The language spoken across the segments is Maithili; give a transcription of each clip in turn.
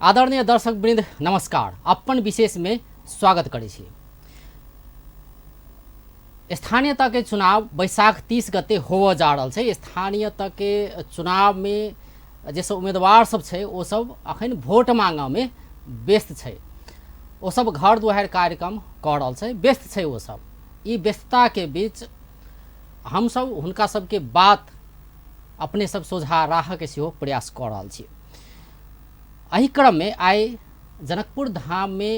आदरणीय दर्शक वृंद नमस्कार। अपन विशेष में स्वागत करै छी। स्थानीय तह के चुनाव बैसाख 30 गते होबऽ जा रहल छै। स्थानीय तह के चुनाव में जे सब उम्मीदवार सब छै ओ सब अखन वोट मांगऽ में व्यस्त छै। ओ सब घर दुआरि कार्यक्रम कऽ रहल छै, व्यस्त छै ओ सब। ई व्यस्तता के बीच हमसब हुनका सबके बात अपने सब सोझा राखऽके सेहो प्रयास कऽ रहल छी। एहि क्रममे आइ जनकपुर धाममे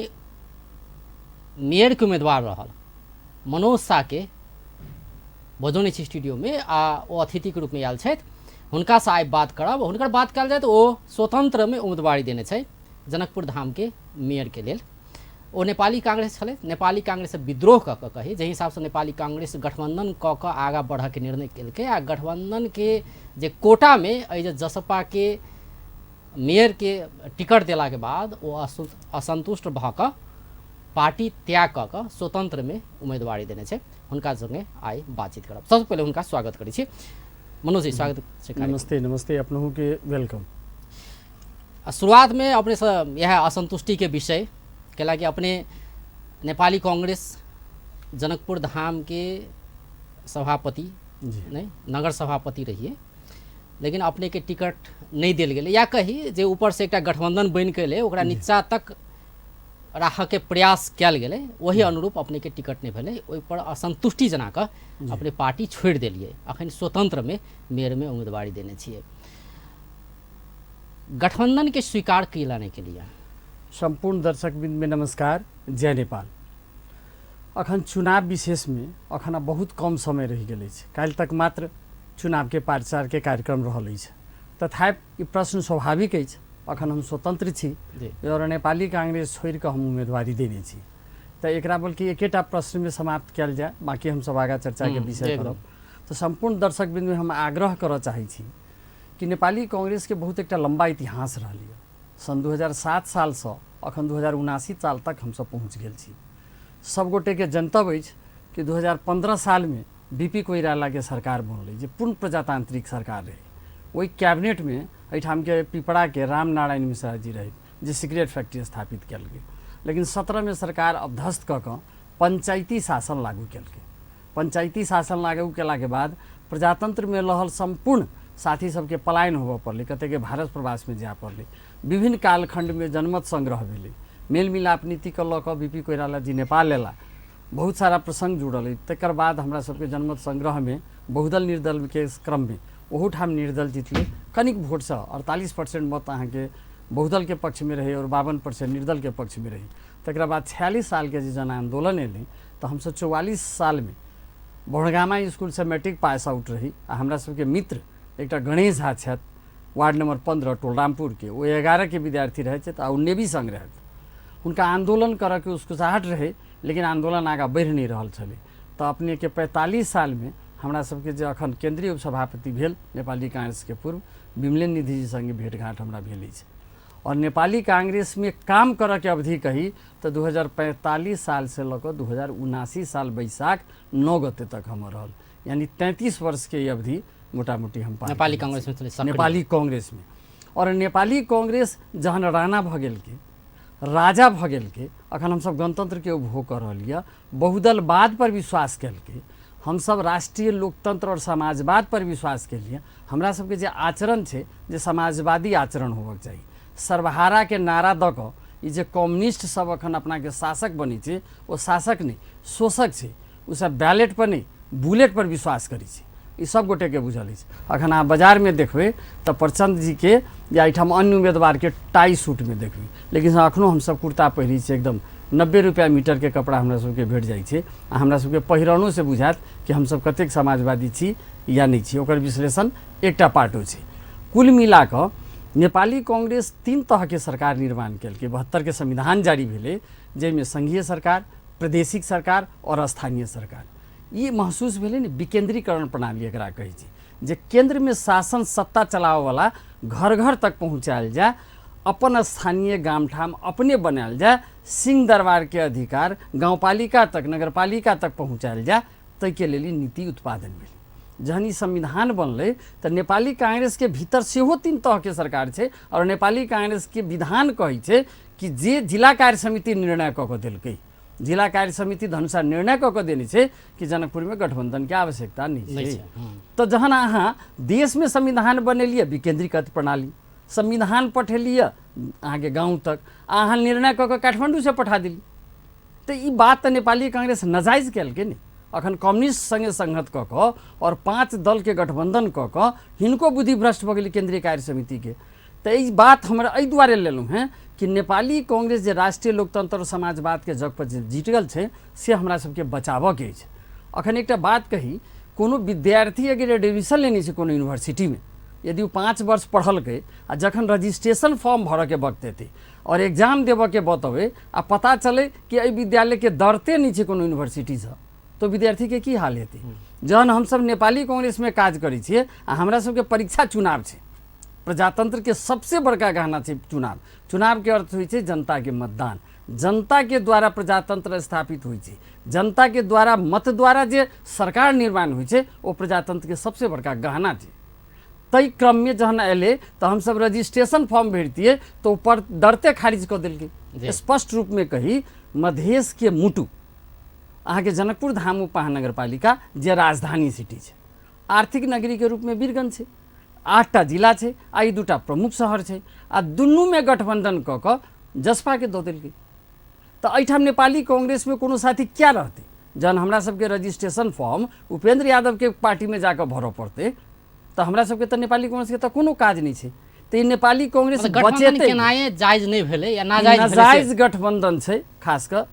मेयरके उम्मीदवार रहल मनोज साहके बजौने छी स्टूडियोमे आ ओ अतिथिके रूपमे आयल छथि। हुनकासँ आइ बात करब। हुनकर बात कयल जाय तऽ ओ स्वतंत्रमे उम्मीदवारी देने छै जनकपुर धामके मेयरके लेल। ओ नेपाली कांग्रेस छलै, नेपाली कांग्रेससँ विद्रोह कऽ कऽ कही जाहि हिसाबसँ नेपाली कांग्रेस गठबन्धन कऽ कऽ आगाँ बढ़ऽके निर्णय केलकै आ गठबन्धनके जे कोटामे एहि जे जसपाके मेयरके टिकट देलाके बाद ओ असन्तुष्ट भऽ कऽ पार्टी त्याग कऽ कऽ स्वतन्त्रमे उम्मीदवारी देने छै। हुनका संगे आइ बातचीत करब। सबसँ पहिले हुनका स्वागत करै छी। मनोज जी, स्वागत छै। नमस्ते नमस्ते, अपनहुके welcome. शुरुआतमे अपनेसँ इएह असन्तुष्टिके विषय कैलाकि अपने नेपाली कांग्रेस जनकपुर धामके सभापति नहि नगर सभापति रहिए, लेकिन अपनेके टिकट नहि देल गेलै या कही जे ऊपरसँ एकटा गठबंधन बनि के एलै ओकरा नीचा तक राखऽके प्रयास कयल गेलै, ओहि अनुरूप अपनेके टिकट नहि भेलै। ओहिपर असन्तुष्टि जना कऽ अपने पार्टी छोड़ि देलियै। अखन स्वतंत्रमे मेयरमे उम्मीदवारी देने छियै। गठबंधन के स्वीकार कैला नहि केलियै? सम्पूर्ण दर्शक वृंद में नमस्कार, जय नेपाल। अखन चुनाव विशेषमे अखन आब बहुत कम समय रहि गेल अछि। काल्हि तक मात्र चुनावके प्रचारके कार्यक्रम रहल अछि। तथापि ई प्रश्न स्वाभाविक अछि, अखन हम स्वतंत्र छी और नेपाली कांग्रेस छोड़ि कऽ हम उम्मीदवारी देने छी, तऽ एकरा बल्कि एकेटा प्रश्नमे समाप्त कयल जाय, बाकी हमसब आगाँ चर्चाके विषय करब। तऽ सम्पूर्ण दर्शक वृंदमे हम आग्रह करऽ चाहै छी कि नेपाली कांग्रेसके बहुत एकटा लम्बा इतिहास रहल यऽ। सन् 2007 सालसँ अखन 2079 साल तक हमसब पहुँच गेल छी। सब गोटेके जनतब अछि कि 2015 सालमे बी पी कोइरालाके सरकार बनलै जे पूर्ण प्रजातांत्रिक सरकार रहै। ओहि कैबिनेटमे एहिठामके पिपराके रामनारायण मिश्रा जी रहथि जे सिगरेट फैक्ट्री स्थापित केलकै, लेकिन 17मे सरकार अपधस्त कऽ कऽ पंचायती शासन लागू केलकै। पंचायती शासन लागू केलाके बाद प्रजातंत्रमे रहल सम्पूर्ण साथी सबके पलायन होबऽ पड़लै, कतेके भारत प्रवासमे जाय पड़लै। विभिन्न कालखण्डमे जनमत संग्रह भेलै। मेल मिलाप नीतिके लऽ कऽ बी पी कोइराला जी नेपाल अयला, बहुत सारा प्रसंग जुड़ल अइ। तकर बाद हमरा सबके जनमत संग्रहमे बहुदल निर्दलके क्रममे ओहूठाम निर्दल जितलै कनिक भोटसँ। 48% मत अहाँके बहुदलके पक्षमे रहै आओर 52% निर्दलके पक्षमे रहै। तकरा बाद 46 सालके जे जन आन्दोलन एलै तऽ हमसब 44 सालमे बहरगामा स्कूलसँ मैट्रिक पास आउट रही आ हमरा सबके मित्र एकटा गणेश झा छथि वार्ड नंबर 15 टोलरामपुरके, ओ 11के विद्यार्थी रहै छथि आ ओ नेवी संग रहथि। हुनका आन्दोलन करऽके उत्साहट रहै, लेकिन आन्दोलन आगाँ बढ़ि नहि रहल छलै। तऽ अपनेके 45 सालमे हमरा सबके जे अखन केन्द्रीय उपसभापति भेल नेपाली कांग्रेसके पूर्व विमलेन निधिजी संगे भेटघाट हमरा भेल अछि। और नेपाली कांग्रेसमे काम करऽके अवधि कही तऽ 2045 सालसँ लऽ कऽ 2079 साल बैसाख 9 गते तक हमर रहल, यानी 33 वर्षके ई अवधि मोटा मोटी हम पार नेपाली कांग्रेस में। नेपाली कांग्रेस में। और नेपाली कांग्रेस जहन राणा भऽ गेलकै, राजा भऽ गेलकै, अखन हमसब गणतंत्रके उपभोग कऽ रहल यऽ, बहुदलवाद पर विश्वास केलकै, हमसब राष्ट्रीय लोकतंत्र और समाजवाद पर विश्वास केलियै। हमरा सबके जे आचरण छै जे समाजवादी आचरण होबक चाही, सर्वहाराके नारा दऽ कऽ ई जे कम्युनिस्ट सब अखन अपनाके शासक बनै छै ओ शासक नहि शोषक छै। ओ सब बैलेट पर नहि बुलेट पर विश्वास करै छै, ई सब गोटेके बुझल अछि। अखन अहाँ बाजारमे देखबै तऽ प्रचण्ड जीके या एहिठाम अन्य उम्मीदवारके टाई सूटमे देखबै, लेकिन अखनो हमसब कुर्ता पहिरै छियै। एकदम 90 रुपैआ मीटरके कपड़ा हमरा सबके भेट जाइ छै आ हमरा सबके पहिरनोसँ बुझायत कि हमसब कतेक समाजवादी छी या नहि छी। ओकर विश्लेषण एकटा पार्टो छै। कुल मिला कऽ नेपाली कांग्रेस 3 तहके सरकार निर्माण केलकै। 72के संविधान जारी भेलै जाहिमे संघीय सरकार, प्रादेशिक सरकार और स्थानीय सरकार। ई महसूस भेलै ने विकेंद्रीकरण प्रणाली एकरा कहै छै, जे केंद्रमे शासन सत्ता चलाबऽवला घर घर तक पहुँचायल जाय, अपन स्थानीय गाम ठाम अपने बनायल जाय, सिंह दरबारके अधिकार गाउँपालिका तक नगरपालिका तक पहुँचायल जाय, ताहिके लेल ई नीति उत्पादन भेलै। जहन ई संविधान बनलै तऽ नेपाली कांग्रेसके भीतर सेहो 3 तहके सरकार छै, आओर नेपाली कांग्रेसके विधान कहै छै कि जे जिला कार्य समिति निर्णय कऽ कऽ देलकै, जिला कार्य समिति धनुषा निर्णय कऽ कऽ देने छै कि जनकपुरमे गठबंधनके आवश्यकता नहि छै। तऽ जहन अहाँ देशमे संविधान बनेलियै विकेंद्रीकृत प्रणाली, संविधान पठेलियै अहाँके गाँव तक, आ अहाँ निर्णय कऽ कऽ काठमाण्डूसँ पठा देली, तऽ ई बात तऽ नेपाली कांग्रेस नाजायज केलकै ने। अखन कम्युनिस्ट सङ्गे संगत कऽ कऽ आओर 5 दलके गठबंधन कऽ कऽ हिनको बुद्धि भ्रष्ट भऽ गेलै केंद्रीय कार्य समितिके। तऽ ई बात हमरा एहि दुआरे लेलहुँ हेँ कि नेपाली कांग्रेस जे राष्ट्रीय लोकतंत्र और समाजवादके जग पर जे जीत गेल छै से हमरा सबके बचाबऽके अछि। अखन एकटा बात कही, कोनो विद्यार्थी अगर एडमिशन लेने छै कोनो यूनिवर्सिटीमे, यदि ओ 5 वर्ष पढ़लकै आ जखन रजिस्ट्रेशन फॉर्म भरऽके वक्त एतै और एग्जाम देबऽके बतबै आ पता चलै कि एहि विद्यालयके दरते नहि छै कोनो यूनिवर्सिटीसँ, तऽ विद्यार्थीके की हाल हेतै? जहन हमसब नेपाली कांग्रेसमे काज करै छियै आ हमरा सबके परीक्षा चुनाव छै, प्रजातंत्रके सबसे बड़का गहना छै चुनाव। चुनावके अर्थ होइ छै जनताके मतदान, जनताके द्वारा प्रजातंत्र स्थापित होइ छै, जनताके द्वारा मत द्वारा जे सरकार निर्माण होइ छै ओ प्रजातंत्रके सबसे बड़का गहना छै। ताहि क्रममे जहन अयलै तऽ हमसब रजिस्ट्रेशन फॉर्म भरितियै तऽ ओ पर डरते खारिज कऽ देलकै। स्पष्ट रूपमे कही, मधेशके मुटु अहाँके जनकपुर धाम उप महानगरपालिका जे राजधानी सिटी छै, आर्थिक नगरीके रूपमे वीरगंज छै, 8टा जिला छै आ ई 2टा प्रमुख शहर छै, आ दुनूमे गठबंधन कऽ कऽ जसपाके दऽ देलकै। तऽ एहिठाम नेपाली कांग्रेसमे कोनो साथी किया रहतै? जहन हमरा सबके रजिस्ट्रेशन फॉर्म उपेंद्र यादवके पार्टीमे जाकऽ भरऽ पड़तै तऽ हमरा सबके तऽ नेपाली कांग्रेसके तऽ कोनो काज नहि छै। तऽ ई नेपाली कांग्रेस बचेतै केनाए जायज नहि भेलै या नाजायज भेलै? नाजायज गठबंधन छै, खास कऽ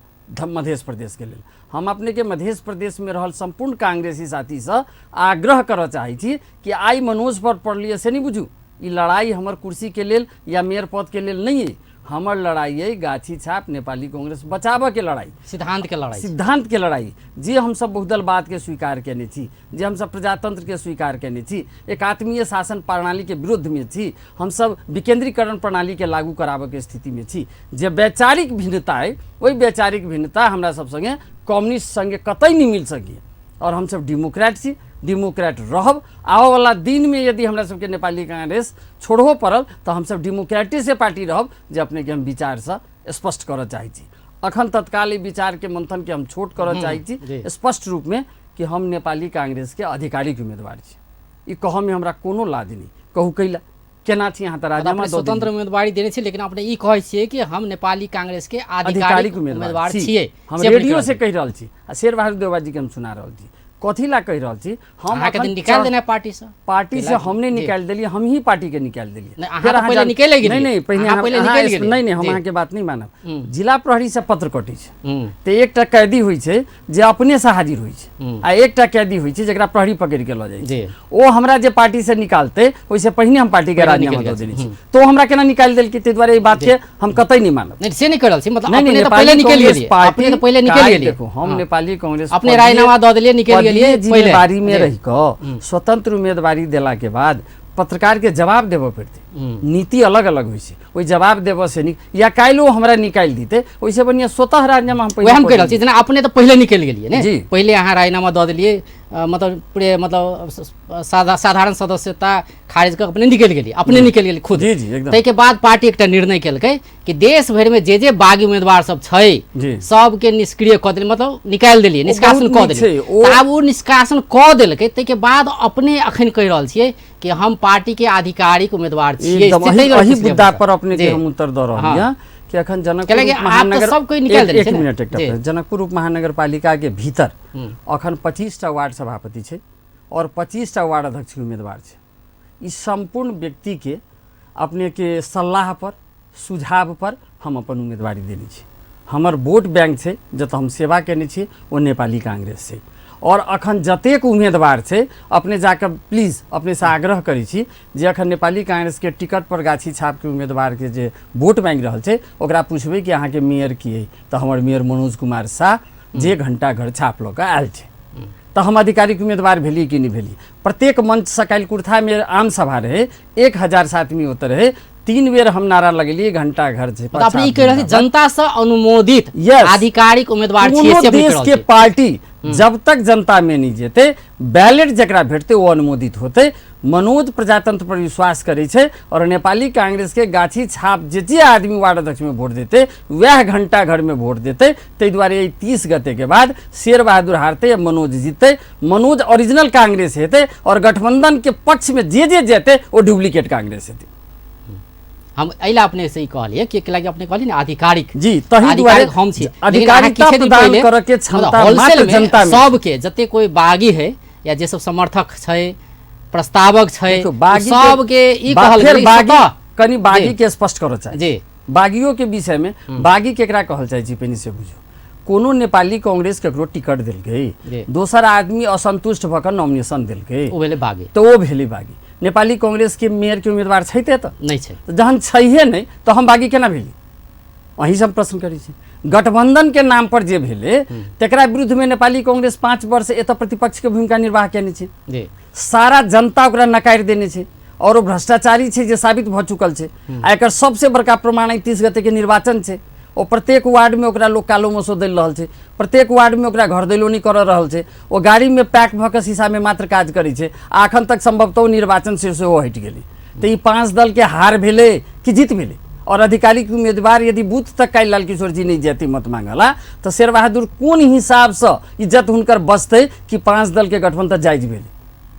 मध्य प्रदेशके लेल। हम अपनेके मध्य प्रदेशमे रहल सम्पूर्ण कांग्रेसी साथीसँ आग्रह करऽ चाहै छी कि आइ मनोज पर पड़लियै से नहि बुझू, ई लड़ाइ हमर कुर्सीके लेल या मेयर पदके लेल नहि अइ, हमर लड़ाइ अइ गाछी छाप नेपाली कांग्रेस बचाबऽके लड़ाइ, सिद्धांतके लड़ाइ, सिद्धांतके लड़ाइ। जे हमसब बहुदलवादके स्वीकार केने छी, जे हमसब प्रजातंत्रके स्वीकार केने छी, एकात्मीय शासन प्रणालीके विरुद्धमे छी, हमसब विकेंद्रीकरण प्रणालीके लागू कराबऽके स्थितिमे छी, जे वैचारिक भिन्नता अइ ओहि वैचारिक भिन्नता हमरा सब सङ्गे कम्युनिस्ट सङ्गे कतई नहि मिल सकैए। और हमसब डेमोक्रेट छी, डेमोक्रेट रहब। आबऽवला दिनमे यदि हमरा सबके नेपाली कांग्रेस छोड़हो पड़ल तऽ हमसब डेमोक्रेटे से पार्टी रहब, जे अपनेके हम विचारसँ स्पष्ट करऽ चाहै छी। अखन तत्काल ई विचारके मंथनके हम छोट करऽ चाहै छी स्पष्ट रूपमे कि हम नेपाली कांग्रेसके आधिकारिक उम्मीदवार छी। ई कहऽमे हमरा कोनो लाज नहि। कहू कैला केना छी अहाँ? तऽ राजीनामा स्वतंत्र उम्मीदवारी देने छी, लेकिन अपने ई कहै छियै कि हम नेपाली कांग्रेस के आधिकारिक उम्मीदवार छियै। हम रेडियो से कहि रहल छी आ शेरबहादुर देउवा जी के हम सुना रहल छी। कथी ला कहि रहल छी? हम अहाँके निकालि देने पार्टी से, पार्टी से हम नहि निकालि देलियै, हम ही पार्टी के निकालि देलियै। अहाँ पहिले निकलि गेलियै। नहि नहि, पहिले निकलि गेलियै। नहि नहि, हम अहाँके बात नहि मानब। जिला प्रहरी से पत्र कटै छै तऽ एकटा कैदी होइ छै जे अपने से हाजिर होइ छै आ एकटा कैदी होइ छै जकरा प्रहरी पकड़ि के लऽ जाइ छै। ओ हमरा जे पार्टी से निकालतै ओहिसँ पहिने हम पार्टी के राजीनामा दऽ देने छी, तो हमरा केना निकालि देलकै? ताहि दुआरे ई बात के हम कतई नहि मानब। नहि, से नहि कहि रहल छी, मतलब अपने तऽ पहिले निकलि गेलियै, अपने तऽ पहिले निकलि गेलियै। देखू, हम नेपाली कांग्रेस अपने राजीनामा दऽ देलियै, निकलि गेलियै। जिम्मेवारी में रहि कऽ स्वतंत्र उम्मीदवारी देला के बाद पत्रकार के जवाब देबऽ पड़तै। नीति अलग अलग होइ छै, ओहि जवाब देबऽ से नीक या काल्हि ओ हमरा निकालि दितै, ओहिसँ बढ़िआँ स्वतः राजीनामा हम पहिले हम कहि रहल छी। जेना अपने तऽ पहिले निकलि गेलियै ने, पहिले अहाँ राजीनामा दऽ देलियै, मतलब पूरे मतलब साधारण सदस्यता खारिज कऽ अपने निकलि गेलियै, अपने निकलि गेलियै खुद। जी जी एकदम। ताहिके बाद पार्टी एकटा निर्णय केलकै कि देश भरिमे जे जे बागी उम्मीदवार सब छै सबके निष्क्रिय कऽ देलियै, मतलब निकालि देलियै, निष्कासन कऽ देलियै। आब ओ निष्कासन कऽ देलकै, ताहिके बाद अपने अखन कहि रहल छियै कि हम पार्टी के आधिकारिक उम्मीदवार छियै। एहि मुद्दा पर अपने के हम उत्तर दऽ रहल छियै कि अखन जनकपुर महानगर सब कोई निकालि देने छै। एक मिनट, एकटा जनकपुर उप महानगरपालिका के भीतर अखन 25टा वार्ड सभापति छै और 25टा वार्ड अध्यक्ष के उम्मीदवार छै। ई सम्पूर्ण व्यक्ति के अपने के सलाह पर, सुझाव पर हम अपन उम्मीदवारी देने छी। हमर वोट बैंक छै जतऽ हम सेवा केने छी ओ नेपाली कांग्रेस छै। और अखन जतेक उम्मीदवार छै अपने जाकऽ प्लीज अपनेसँ आग्रह करै छी जे अखन नेपाली कांग्रेसके टिकट पर गाछी छापके उम्मीदवारके जे वोट मांगि रहल छै ओकरा पुछबै कि अहाँके मेयर की अइ, तऽ हमर मेयर मनोज कुमार साह जे घंटा घर छाप लऽ कऽ आयल छै। तऽ हम आधिकारिक उम्मीदवार भेली कि नहि भेली? प्रत्येक मंचसँ काल्हि कुर्थामे आम सभा रहै, 1000 आदमी ओतऽ रहै, 3 बेर हम नारा लगेलियै घंटा घर छै। मतलब अपने ई कहि रहल छी जनता से अनुमोदित Yes. आधिकारिक उम्मीदवार छियै कोनो से अपने कहि देश रहल के छी। पार्टी जब तक जनता में नहीं जेते, बैलेट जकरा भेटते वो अनुमोदित होते। मनोज प्रजातंत्र पर विश्वास करे छै और नेपाली कांग्रेस के गाछी छाप जे जे आदमी वार्ड अध्यक्ष में वोट देते वह घंटा घर में वोट देते। ताहि दुआरे 30 गते के बाद शेर बहादुर हारते या मनोज जीतते, मनोज ओरिजिनल कांग्रेस हेतै और गठबंधन के पक्ष में जे जे जेते वो डुप्लीकेट कांग्रेस हेतै। हम एहि अपने से ई कहलियै कि लागि अपने कहलियै ने आधिकारिक जी, तही दुआरे आधिकारिक हम छी। लेकिन अहाँ अधिकारिता किछु दिन प्रदान पहिले करऽ के क्षमता मतलब होलसेल मात्र में जनता में। सबके जते कोई बागी है या जे सब समर्थक छै, प्रस्तावक छै, देखियौ, बागी के- सबके ई कहल फेर गेलै बागी स्वतः। कनि बागी के स्पष्ट करऽ चाही। जी। बागियो के विषय में बागी केकरा कहल जाइ छै पहिने से बुझू। कोनो नेपाली कांग्रेस केकरो टिकट देलकै, जी। दोसर आदमी असंतुष्ट भऽ कऽ नॉमिनेशन देलकै, ओ भेलै बागी, तऽ ओ भेलै बागी। नेपाली कांग्रेस के मेयर के उम्मीदवार छै तऽ नहि छै, तऽ जहन छैहे नहि तऽ हम बागी केना भेली? अहीं से हम प्रश्न करै छी। गठबंधन के नाम पर जे भेलै तकरा विरुद्ध में नेपाली कांग्रेस 5 वर्ष एतऽ प्रतिपक्ष के भूमिका निर्वाह केने छै। जी। सारा जनता ओकरा नकारि देने छै और ओ भ्रष्टाचारी छै जे साबित भऽ चुकल छै। आ एकर सबसे बड़का प्रमाण 30 गते के निर्वाचन छै। ओ प्रत्येक वार्ड में ओकरा लोक कालो मसो दलि रहल छै, प्रत्येक वार्ड में ओकरा घर दैलो नहि करऽ रहल छै, ओ गाड़ी में पैक भऽ कऽ शीशा में मात्र काज करै छै। आ अखन तक संभवतः निर्वाचन से सेहो हटि गेलै। तऽ ई 5 दल के हार भेलै कि जीत भेलै? और आधिकारिक उम्मीदवार यदि बूथ तक काल्हि लाल किशोर जी नहीं जेती मत मांगला तऽ शेर बहादुर कोन हिसाबसँ इज्जत हुनकर बचतै कि 5 दल के गठबंधन जायज भेलै?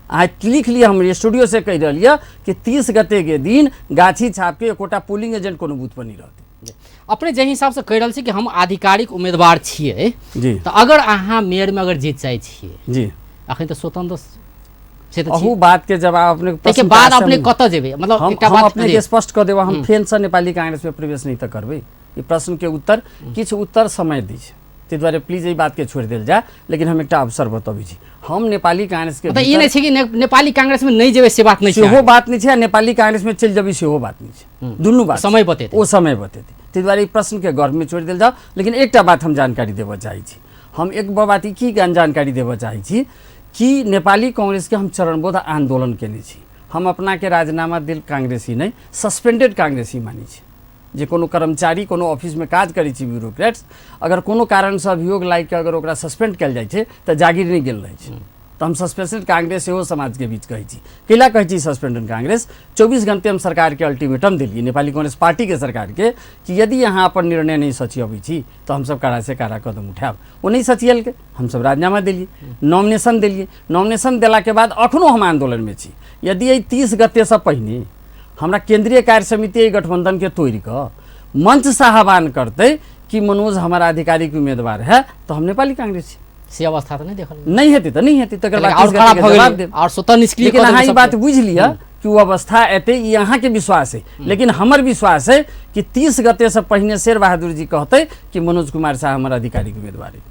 अहाँ लिख लिअ, हम स्टूडियो से कहि रहल यऽ कि 30 गते के दिन गाछी छाप के एकोटा पोलिंग एजेंट कोनो बूथ पर नहीं रहतै। अपने जाहि हिसाबसँ कहि रहल छी कि हम आधिकारिक उम्मीदवार छियै जी। तऽ अगर अहाँ मेयर में अगर जीत जाइ छियै, जी, अखन तऽ स्वतंत्र से तऽ अहू बात के जवाब अपने ताहिके बाद अपने कतऽ जेबै? मतलब हम एकटा हम बात अपने के स्पष्ट कऽ देब, हम फेरसँ नेपाली कांग्रेस में प्रवेश नहीं तऽ करबै। ई प्रश्न के उत्तर किछु उत्तर समय दै छै, ताहि दुआरे प्लीज एहि बात के छोड़ि देल जाय। लेकिन हम एकटा अवसर बतबै छी, हम नेपाली कांग्रेस के मतलब ई नहि छै कि नेपाली कांग्रेस में नहि जेबै से बात नहि छै, सेहो बात नहि छै, आ नेपाली कांग्रेस में चलि जेबै सेहो बात नहि छै, दुनू बात समय बतेतै, ओ समय बतेतै। ताहि दुआरे ई प्रश्न के गर्भ में छोड़ि देल जाउ। लेकिन एकटा बात हम जानकारी देबऽ चाहै छी, हम एक बात ई की जानकारी देबऽ चाहै छी कि नेपाली कांग्रेस के हम चरणबद्ध आंदोलन केने छी। हम अपना के राजीनामा देल कांग्रेसी नहि, सस्पेंडेड कांग्रेसी मानै छी। जे कोनो कर्मचारी कोनो ऑफिस में काज करै छै ब्यूरोक्रेट्स, अगर कोनो कारणसँ अभियोग लागि कऽ अगर ओकरा सस्पेंड कयल जाइ छै तऽ जागीर नहि गेल रहै छै। तऽ हम सस्पेंडेड कांग्रेस सेहो समाज के बीच कहै छी। कैला कहै छी सस्पेंडेड कांग्रेस? 24 घंटे हम सरकार के अल्टीमेटम देलियै, नेपाली कांग्रेस पार्टी के सरकार के, कि यदि अहाँ अपन निर्णय नहि सचियबै छी तऽ हमसब कड़ा से कड़ा कदम उठायब। ओ नहि सचियलकै, हमसब राजीनामा देलियै, नॉमिनेशन देलियै। नॉमिनेशन देलाके बाद अखनो हम आंदोलनमे छी। यदि एहि 30 गतेसँ पहिने हमरा केंद्रीय कार्य समिति एहि गठबंधन के तोड़ि कऽ मंच से आह्वान करतै कि मनोज हमारा आधिकारिक उम्मीदवार है, तऽ हम नेपाली कांग्रेस छी। से अवस्था तऽ नहि देखल नहि हेतै तऽ नहि हेतै, तकर बाद आओर 30 गते खराब के भऽ जवाब गेलै देब। आओर स्वतः निष्क्रिय लेकिन कऽ अहाँ देबै ई बात सबके। बुझि लिअ कि ओ अवस्था एतै, ई अहाँके विश्वास है, लेकिन हमर विश्वास है कि 30 गते से पहिने शेर बहादुर जी कहतै कि मनोज कुमार साह हमर आधिकारिक उम्मीदवार है।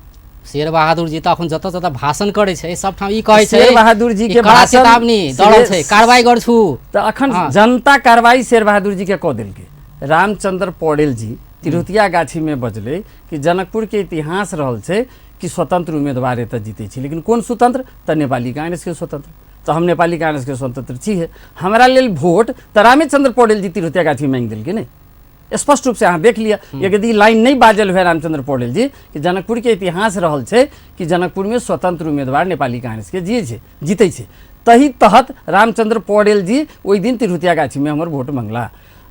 शेर बहादुर जी तऽ अखन जतऽ जतऽ भाषण करै छै सबठाम ई कहै छै शेर बहादुर जी कि के कड़ा भाषण चेतावनी दऽ रहल छै, कार्रवाई गर्छु। तऽ अखन जनता कार्रवाई शेर बहादुर जी के कऽ देलकै। रामचंद्र पौडेल जी तिरहुतिया गाछी में बजलै कि जनकपुर के इतिहास रहल छै कि स्वतंत्र उम्मीदवार एतऽ जीतै छै, लेकिन कोन स्वतंत्र? तऽ नेपाली कांग्रेस के स्वतंत्र। तऽ हम नेपाली कांग्रेस के स्वतंत्र छी, हमरा लेल वोट तऽ रामेचंद्र पौडेल जी तिरहुतिया गाछी मांगि देलकै ने। स्पष्ट रूप से अहाँ देख लिअ, यदि लाइन नहीं बाजल हुए रामचंद्र पौडेल जी कि जनकपुर के इतिहास रहल छै कि जनकपुर में स्वतंत्र उम्मीदवार नेपाली कांग्रेस के जिए छै, जीतै छै, तही तहत रामचंद्र पौडेल जी ओहि दिन तिरहुतिया गाछी में हमर वोट मंगला।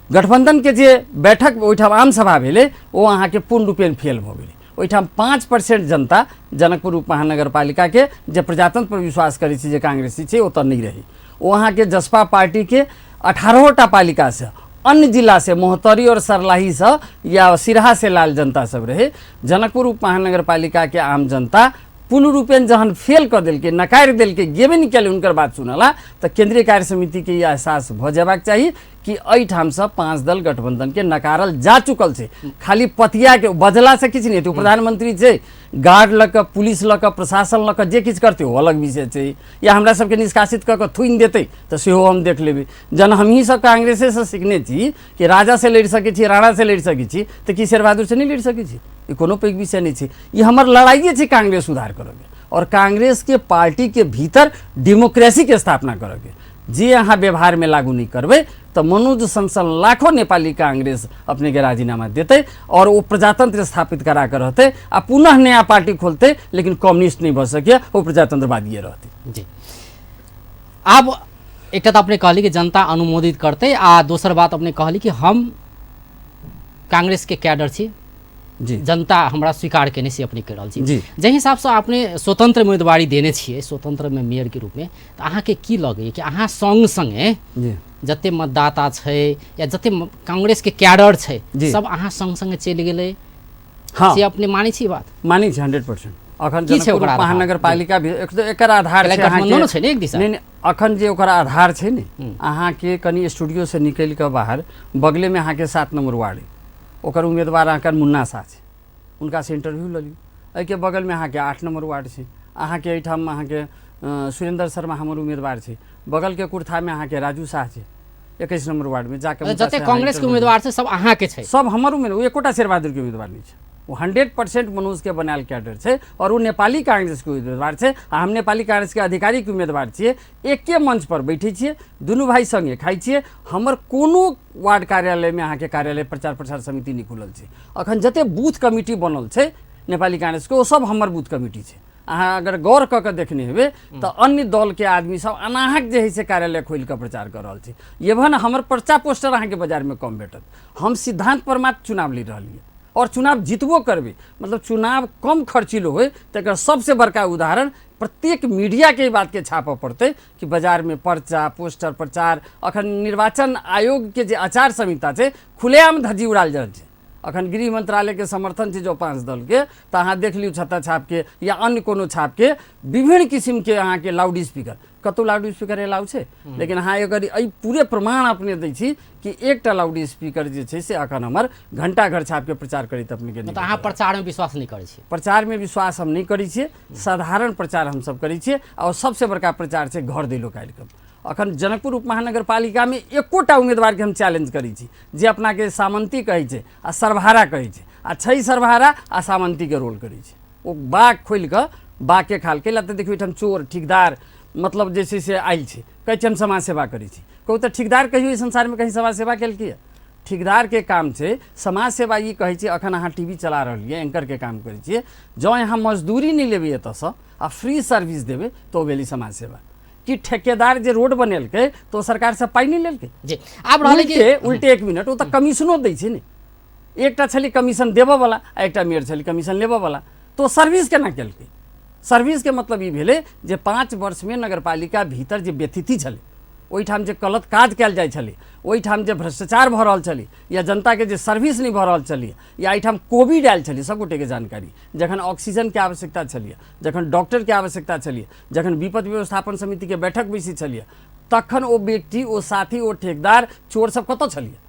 गठबंधन के जे बैठक ओहिठाम आम सभा भेलै ओ अहाँके पूर्ण रूपेण फेल भऽ गेलै। ओहिठाम 5% जनता जनकपुर उप महानगरपालिका के जे प्रजातंत्र पर विश्वास करै छै, जे कांग्रेसी छै, ओतऽ नहि रहै। ओ अहाँके जसपा पार्टी के 18टा पालिका से अन्य जिला से महोत्तरी और सरलाही से या सिरहा से लाल जनता सब रहे। जनकपुर उप महानगरपालिका के आम जनता पूर्ण रूपेण जहन फेल कऽ देलकै, नकारि देलकै, गेबे नहि केलै हुनकर बात सुनला, तऽ केंद्रीय कार्य समिति के ई एहसास भऽ जेबाक चाही कि एहिठामसँ 5 दल गठबंधन के नकारल जा चुकल छै। खाली पतिया के बजला से किछु नहि हेतै। प्रधानमंत्री छै, गार्ड लऽ कऽ, पुलिस लऽ कऽ, प्रशासन लऽ कऽ जे किछु करतै ओ अलग विषय छै, या हमरा सबके निष्कासित कऽ कऽ थुनि देतै तऽ सेहो हम देख लेबै। जहन हमही सब कांग्रेसेसँ सिखने छी कि राजा से लड़ि सकै छी, राणा से लड़ि सकै छी, तऽ की शेर बहादुर से नहि लड़ि सकै छी? ई कोनो पैघ विषय नहि छै। ई हमर लड़ाइए छै कांग्रेस सुधार करऽके और कांग्रेस के पार्टी के भीतर डेमोक्रेसी के स्थापना करऽके। जे अहाँ व्यवहारमे लागू नहि करबै तऽ मनोज सन लाखों नेपाली कांग्रेस अपने के राजीनामा देतै और ओ प्रजातंत्र स्थापित करा के रहतै आ पुनः नया पार्टी खोलतै, लेकिन कम्युनिस्ट नहि भऽ सकैए, ओ प्रजातंत्रवादीए रहतै। जी, आब एकटा तऽ अपने कहली कि जनता अनुमोदित करतै, आ दोसर बात अपने कहली कि हम कांग्रेस के कैडर छी, जी, जनता हमरा स्वीकार केने से अपने कहि रहल छी। जी, जाहि हिसाबसँ अपने स्वतंत्र उम्मीदवारी देने छियै स्वतंत्र में मेयर के रूप में, तऽ अहाँके की लगैए कि अहाँ संग संगे जी जते मतदाता छै या जते कांग्रेस के कैडर छै जी। सब अहाँ संग संगे चलि गेलै? हाँ, से अपने मानै छी बात? मानै छी 100%। अखन की छै जनकपुर ओकर आधार? महानगरपालिका भी एकर आधार छै गठबंधनो छै ने एक दिशा। नहि नहि, अखन जे ओकर आधार छै ने, अहाँके कनि स्टूडियो से निकलि कऽ बाहर बगलेमे अहाँके 7 नंबर वार्ड अइ, ओकर उम्मीदवार अहाँके मुन्ना शाह छै, हुनकासँ इंटरव्यू लऽ लियौ। एहिके बगलमे अहाँके 8 नंबर वार्ड छै, अहाँके एहिठाम अहाँके सुरेंद्र शर्मा हमर उम्मीदवार छै, बगलके कुर्थामे अहाँके राजू शाह छै, 21 नंबर वार्डमे जाके जते कांग्रेस के उम्मीदवार छै सब अहाँके छै, सब हमर उम्मीदवार, एकोटा शेरबहादुर के उम्मीदवार नहि छै। ओ 100% मनोज के बनायल कैडर छै और ओ नेपाली कांग्रेस के उम्मीदवार छै आ हम नेपाली कांग्रेस के आधिकारिक उम्मीदवार छियै। एके मंच पर बैठे छियै, दुनू भाई संगे खाइ छियै। हमर कोनो वार्ड कार्यालयमे अहाँके कार्यालय प्रचार प्रसार समिति नहि खुलल छै। अखन जते बूथ कमिटी बनल छै नेपाली कांग्रेस के, ओ सब हमर बूथ कमिटी छै। अहाँ अगर गौर कऽ के देखने हेबै तऽ अन्य दलके आदमी सब अनाहक जे है से कार्यालय खोलि कऽ प्रचार कऽ रहल छै। एवन हमर पर्चा पोस्टर अहाँके बाजारमे कम भेटत। हम सिद्धांत पर मात्र चुनाव लड़ि रहलियै और चुनाव जीतबो करबै, मतलब चुनाव कम खर्चीलो होय तकर सबसे बड़का उदाहरण प्रत्येक मीडियाके ई बातके छापऽ पड़तै कि बाजारमे पर्चा पोस्टर प्रचार। अखन निर्वाचन आयोगके जे आचार संहिता छै खुलेआम धज्जी उड़ायल जा रहल छै। अखन गृह मंत्रालयके समर्थन छै जो 5 दलके, तऽ अहाँ देख लियौ छत्ता छापके या अन्य कोनो छापके विभिन्न किसिमके अहाँके लाउड स्पीकर, कतहु लाउड स्पीकर एलाउ छै, लेकिन अहाँ अगर एहि पूरे प्रमाण अपने दै छी कि एकटा लाउड स्पीकर जे छै से अखन हमर घंटा घर छापके प्रचार करैत अपनेके नहि। अहाँ प्रचारमे विश्वास नहि करै छियै? प्रचारमे विश्वास हम नहि करै छियै, साधारण प्रचार हमसब करै छियै। और सबसे बड़का प्रचार छै घर दैलो कार्यक्रम। अखन जनकपुर उप महानगरपालिकामे एकोटा उम्मीदवारके हम चैलेंज करै छी जे अपनाके सामंती कहै छै आ सर्वहारा कहै छै, आ छै सर्वहारा आ सामंतीके रोल करै छै। ओ बाघ खोलि कऽ बाघके खाल कैला तऽ देखियौ एहिठाम चोर ठेकदार मतलब जे छै से आयल छै, कहै छै हम समाज सेवा करै छी। कहू तऽ ठेकदार कहियो एहि संसारमे कहीं समाज सेवा केलकै? ठेकदारके काम छै समाज सेवा। ई कहै छै अखन अहाँ टीवी चला रहलियै, एंकरके काम करै छियै, जँ अहाँ मजदूरी नहि लेबै एतऽसँ आ फ्री सर्विस देबै तऽ ओ भेलै समाज सेवा। कि ठेकेदार जे रोड बनेलकै तऽ ओ सरकारसँ पाइ नहि लेलकै? जी, आब रहलै कि उल्टे एक मिनट, ओ तऽ कमीशनो दै छै ने। एकटा छलै कमीशन देबऽवला आ एकटा मेयर छलै कमीशन लेबऽवला, तऽ ओ सर्विस केना केलकै? सर्विसके मतलब ई भेलै जे 5 वर्षमे नगरपालिका भीतर जे व्यथिति छलै, ओहिठाम जे गलत काज कयल जाइ छलै, ओहिठाम जे भ्रष्टाचार भऽ रहल छलै या जनताके जे सर्विस नहि भऽ रहल छलै, या एहिठाम कोविड आयल छलै, सबगोटेके जानकारी, जखन ऑक्सीजनके आवश्यकता छलै, जखन डॉक्टरके आवश्यकता छलै, जखन विपद व्यवस्थापन समितिके बैठक बैसै छलियै, तखन ओ व्यक्ति, ओ साथी, ओ ठेकदार, चोर सब कतऽ छलियै?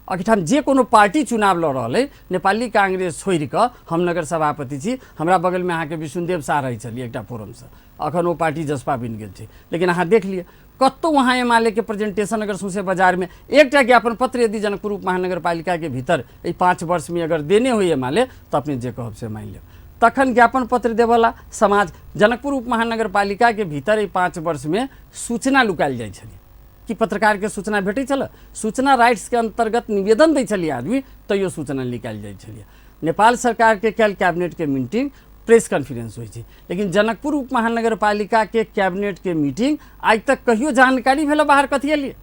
एहिठाम जे कोनो पार्टी चुनाव लऽ रहल अइ, नेपाली कांग्रेस छोड़ि कऽ हम नगर सभापति छी, हमरा बगलमे अहाँके विष्णुदेव शाह रहै छलियै एकटा फोरमसँ, अखन ओ पार्टी जसपा बनि गेल छै। लेकिन अहाँ देख लिअ कतहु अहाँ एमाले के प्रेजेंटेशन अगर सौंसे बाजारमे एकटा ज्ञापन पत्र यदि जनकपुर उप महानगरपालिकाके भीतर एहि 5 वर्षमे अगर देने होइ एमाले, तऽ अपने जे कहब से मानि लेब। तखन ज्ञापन पत्र देवला समाज जनकपुर उप महानगरपालिकाके भीतर एहि 5 वर्षमे सूचना लुकायल जाइ छलै कि पत्रकारके सूचना भेटै छलै, सूचना राइट्सके अन्तर्गत निवेदन दै छलियै आदमी, तैयो सूचना निकालि जाइ छलियै। नेपाल सरकारके कयल कैबिनेटके मीटिंग प्रेस कॉन्फ्रेंस होइ छै, लेकिन जनकपुर उप महानगरपालिकाके कैबिनेटके मीटिंग आइ तक कहियो जानकारी भेल बाहर कथी एलियै?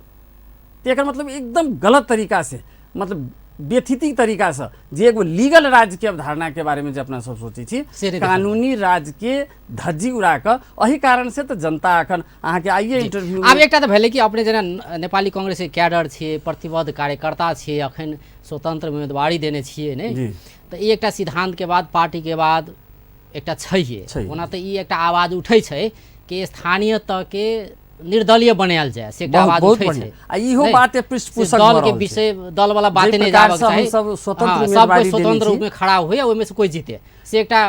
तऽ एकर मतलब एकदम गलत तरीकासँ, मतलब व्यथिति तरीकासँ जे एगो लीगल राज्यके अवधारणाके बारेमे जे अपना सब सोचै छी, कानूनी राज्यके धज्जी उड़ा कऽ, एहि कारणसँ तऽ जनता अखन अहाँके आइए इंटरव्यू। आब एकटा तऽ भेलै कि अपने जेना नेपाली कांग्रेसके कैडर छियै, प्रतिबद्ध कार्यकर्ता छियै, अखन स्वतंत्र उम्मीदवारी देने छियै ने, तऽ ई एकटा सिद्धान्तके बाद पार्टीके बाद एकटा छैहे। ओना तऽ ई एकटा आवाज उठै छै कि स्थानीय तहके निर्दलीय बनायल जाय, से एकटा आवाज उठै छै। आ इहो बात पृष्ठपोषक दल के विषय दल वाला बात नहि जाबक चाही, सब स्वतंत्र उम्मीदवारी स्वतंत्र रूप में खड़ा होय, ओहिमे से कोई जीते, से एकटा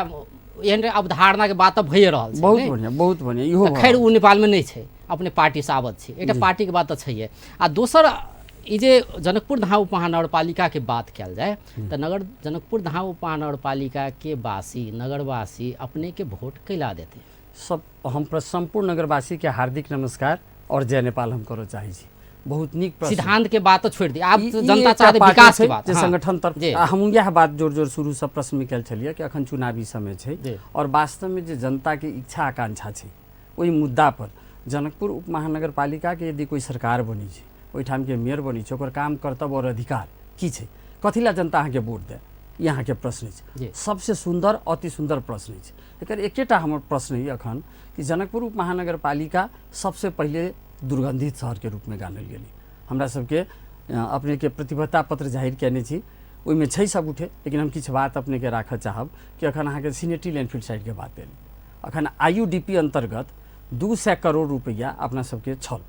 एहन अवधारणा के बात तऽ भइए रहल छै। बहुत बढ़िया, बहुत बढ़िया। इहो खैर ओ नेपालमे नहि छै, अपने पार्टी से आबद्ध छै, एकटा पार्टी के बात तऽ छैहे। आ दोसर ई जे जनकपुर धाम उप महानगरपालिकाके बात कयल जाय तऽ नगर जनकपुर धाम उप महानगरपालिकाके वासी नगरवासी अपने के वोट कैला देते? सब हम सम्पूर्ण नगरवासी के हार्दिक नमस्कार, और जय नेपाल हम करऽ चाहै छी। बहुत नीक प्रश्न। सिद्धांत के बात तो छोड़ि दी, आब ई जनता एकटा चाहते पार्टी विकास छै के बात। जे हाँ। संगठन तरफ जी। आ हम इएह बात जोर जोर शुरूसँ प्रश्नमे कयल छलियै कि अखन चुनावी समय छै जी। और वास्तवमे जे जनताके इच्छा आकांक्षा छै ओहि मुद्दा पर जनकपुर उप महानगरपालिकाके यदि कोइ सरकार बनै छै, ओहिठामके मेयर बनै छै, ओकर काम कर्तव्य और अधिकार की छै, कथी लए जनता अहाँके वोट दे, ई अहाँके प्रश्न अछि। जी। सबसे सुन्दर अति सुन्दर प्रश्न अछि। एकर एकेटा हमर प्रश्न अइ अखन कि जनकपुर उप महानगरपालिका सबसे पहिले दुर्गन्धित शहरके रूपमे गानल गेलै। हमरा सबके अपनेके प्रतिबद्धता पत्र जाहिर कयने छी, ओहिमे छै सब उठे, लेकिन हम किछु बात अपनेके राखऽ चाहब कि अखन अहाँके सिनेटी लैंडफिल्ड साइडके बात एलै। अखन IUDP अन्तर्गत 200 करोड़ रुपैआ अपना सबके छल,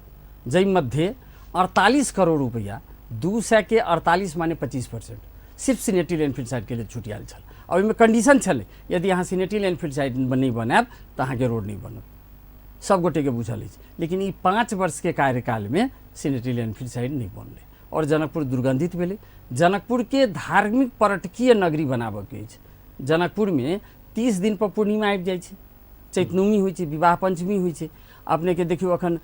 जाहि मध्ये 48 करोड़ रुपैआ, 200 के 48 माने 25% सिर्फ सिनेटी लैंडफिल्ड साइडके लेल छुटियाल छल। आ ओहिमे कंडीशन छलै यदि अहाँ सिनेटी लैंडफिल्ड साइड नहि बनायब तऽ अहाँके रोड नहि बनत, सब गोटेके बुझल अछि। लेकिन ई 5 वर्षके कार्यकालमे सिनेटी लैंडफिल्ड साइड नहि बनलै और जनकपुर दुर्गन्धित भेलै। जनकपुरके धार्मिक पर्यटकीय नगरी बनाबऽके अछि। जनकपुरमे 30 दिन पर पूर्णिमा आबि जाइ छै, चैतनवमी होइ छै, विवाह पंचमी होइ छै। अपनेके देखियौ अखन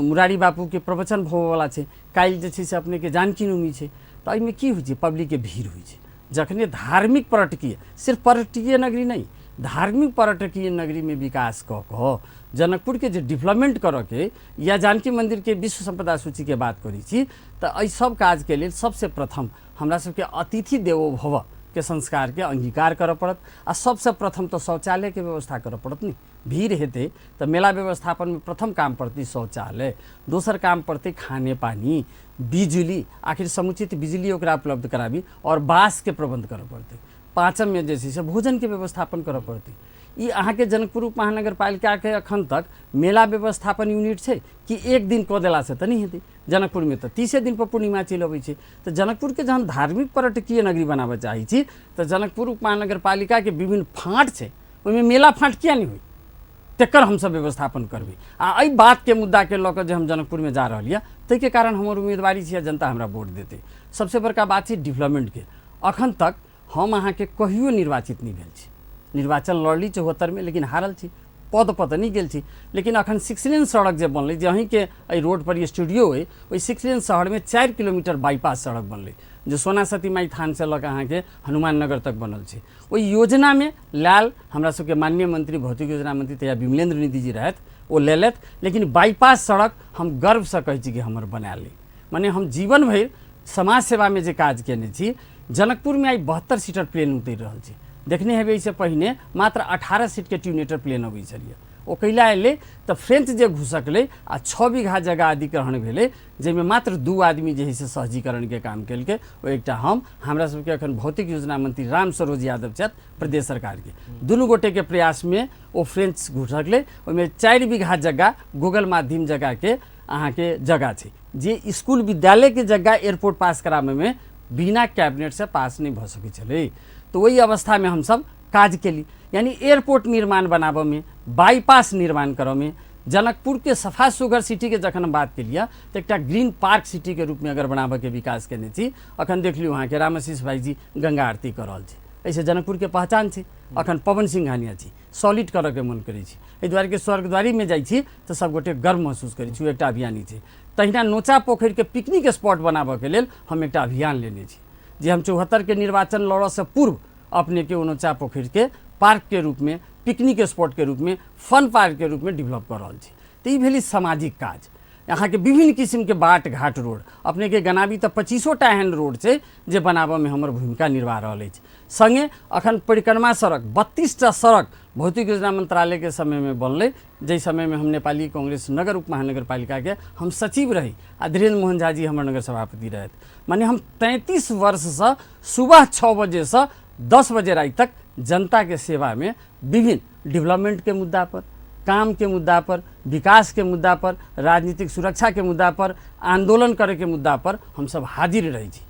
मुरारी बापूके प्रवचन होबऽवला छै, काल्हि जे छै से अपनेके जानकी नवमी छै। तऽ एहिमे की होइ छै, पब्लिकके भीड़ होइ छै। जखने धार्मिक पर्यटकीय, सिर्फ पर्यटकीय नगरी नहि, धार्मिक पर्यटकीय नगरीमे विकास कऽ कऽ जनकपुरके जे डेवलपमेंट करऽके या जानकी मन्दिरके विश्व सम्पदा सूचीके बात करै छी, तऽ एहि सब काजके लेल सबसे प्रथम हमरा सबके अतिथि देवो भव के संस्कारके अंगीकार करऽ पड़त। आ सबसँ प्रथम तऽ शौचालयके व्यवस्था करऽ पड़त ने। भीड़ हेतै तऽ मेला व्यवस्थापनमे प्रथम काम पड़तै शौचालय, दोसर काम पड़तै खाने पानी, बिजुली, आखिर समुचित बिजली ओकरा उपलब्ध कराबी और बासके प्रबन्ध करऽ पड़तै। पाँचममे जे छै से भोजनके व्यवस्थापन करऽ पड़तै। ई अहाँके जनकपुर उप महानगरपालिकाके अखन तक मेला व्यवस्थापन यूनिट छै कि एक दिन कऽ देलासँ तऽ नहि हेतै। जनकपुरमे तऽ 30 दिन पर पूर्णिमा चलि अबै छै। तऽ जनकपुरके जहन धार्मिक पर्यटकीय नगरी बनाबऽ चाहै छी तऽ जनकपुर उप महानगरपालिकाके विभिन्न फाँट छै, ओहिमे मेला फाँट किया नहि होइ, तकर हमसब व्यवस्थापन करबै। आ एहि बातके मुद्दाके लऽ कऽ जे हम जनकपुरमे जा रहल यऽ ताहिके कारण हमर उम्मीदवारी छै, जनता हमरा वोट देतै। सबसे बड़का बात छै डेवलपमेंटके। अखन तक हम अहाँके कहियो निर्वाचित नहि भेल छी। निर्वाचन लड़ली 74में, लेकिन हारल छी, पद पर तऽ नहि गेल छी। लेकिन अखन 6 लेन सड़क जे बनलै, जे अहीँके एहि रोड पर स्टूडियो अइ, ओहि 6 लेन शहरमे 4 किलोमीटर बाईपास सड़क बनलै, जे सोना सती माई थानसँ लऽ कऽ अहाँके हनुमान नगर तक बनल छै। ओहि योजनामे लायल हमरा सबके माननीय मंत्री, भौतिक योजना मंत्री तहिया विमलेन्द्र निधि जी रहथि, ओ लेलथि। लेकिन बाईपास सड़क हम गर्वसँ कहै छी कि हमर बनायल अइ। मने हम जीवन भरि समाज सेवामे जे काज केने छी। जनकपुरमे आइ 72 सीटर प्लेन उतरि रहल छै। देखने हेबै एहिसँ पहिने मात्र 18 सीटके ट्यूनेटर प्लेन अबै छलियै। ओ कैला एलै तऽ फ्रेंच जे घुसकलै आ 6 बीघा जगह अधिग्रहण भेलै, जाहिमे मात्र 2 आदमी जे है से सहजीकरणके काम केलकै, ओ एकटा हम। हमरा सबके अखन भौतिक योजना मंत्री राम सरोज यादव छथि प्रदेश सरकारके, दुनू गोटेके प्रयासमे ओ फ्रेंच घुसकलै। ओहिमे 4 बीघा जगह गूगल माध्यम जगहके अहाँके जगह छै, जे स्कूल विद्यालयके जगह एयरपोर्ट पास कराबैमे बिना कैबिनेटसँ पास नहि भऽ सकै छलै। तऽ ओहि अवस्थामे हमसब काज केली, यानी एयरपोर्ट निर्माण बनाबऽमे, बाईपास निर्माण करऽमे, जनकपुरके सफा सुघर सिटीके जखन हम बात केलियै तऽ एकटा ग्रीन पार्क सिटीके रूपमे अगर बनाबऽके विकास केने छी। अखन देख लियौ अहाँके रामाशीष भाईजी गंगा आरती कऽ रहल छै, एहिसँ जनकपुरके पहचान छै। अखन पवन सिंघानिया छी, सॉलिड करऽके मन करै छै, एहि दुआरे कि स्वर्गद्वारीमे जाइ छी तऽ सबगोटे गर्व महसूस करै छी, ओ एकटा अभियानी छै। तहिना नोचा पोखरिके पिकनिक स्पॉट बनाबऽके लेल हम एकटा अभियान लेने छी, जे हम 74के निर्वाचन लड़ऽसँ पूर्व अपनेके ओ नोचा पोखरिके पार्कके रूपमे, पिकनिक स्पॉटके रूपमे, फन पार्कके रूपमे डेवलप कऽ रहल छी। तऽ ई भेलै सामाजिक काज। अहाँके विभिन्न किसिमके बाट घाट रोड अपनेके गनाबी तऽ 25टा एहन रोड छै जे बनाबऽमे हमर भूमिका निर्वाह रहल अछि। सङ्गे अखन परिक्रमा सड़क 32टा सड़क भौतिक योजना मंत्रालयके समयमे बनलै, जाहि समयमे हम नेपाली कांग्रेस नगर उप महानगरपालिकाके हम सचिव रही आ धीरेन्द्र मोहन झा जी हमर नगर सभापति रहथि। माने हम 33 वर्षसँ सुबह 6 बजेसँ 10 बजे राति तक जनताके सेवामे विभिन्न डेवलपमेंटके मुद्दा पर, काम के मुद्दा पर, विकास के मुद्दा पर, राजनीतिक सुरक्षा के मुद्दा पर, आंदोलन करे के मुद्दा पर हम सब हाजिर रहे छी।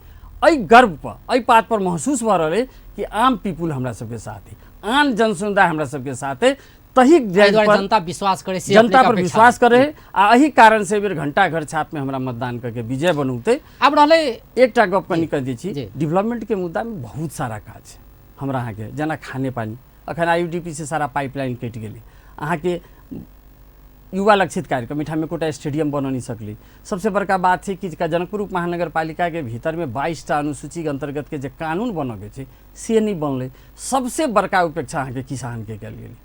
एहि गर्व पर, एहि बात पर महसूस भऽ रहल अइ कि आम पीपुल हमरा सबके साथ है, आम जनसमुदाय हमरा सबके साथ है। तही एहि दुआरे जनता विश्वास करे से जनता अपनेके पर अपेक्षा विश्वास करे आ एहि कारण से बेर घंटा घर छाप में हमरा मतदान करके विजय बनौते। आब रहलै एकटा गप कनि कह दै छी, डेवलपमेंट के मुद्दा में बहुत सारा काज छै हमरा अहाँके, जेना खाने पानी, अखन IUDP से सारा पाइपलाइन कटि गेलै, अहाँके युवा लक्षित कार्यक्रम एहिठाम एकोटा स्टेडियम बन नहीं सकलै। सबसे बड़का बात छै कि जनकपुर उप महानगरपालिका के भीतर में 22टा अनुसूची के अंतर्गत के जे कानून बनऽ के छै से नहीं बनलै। सबसे बड़का उपेक्षा अहाँके किसान के कयल गेलै।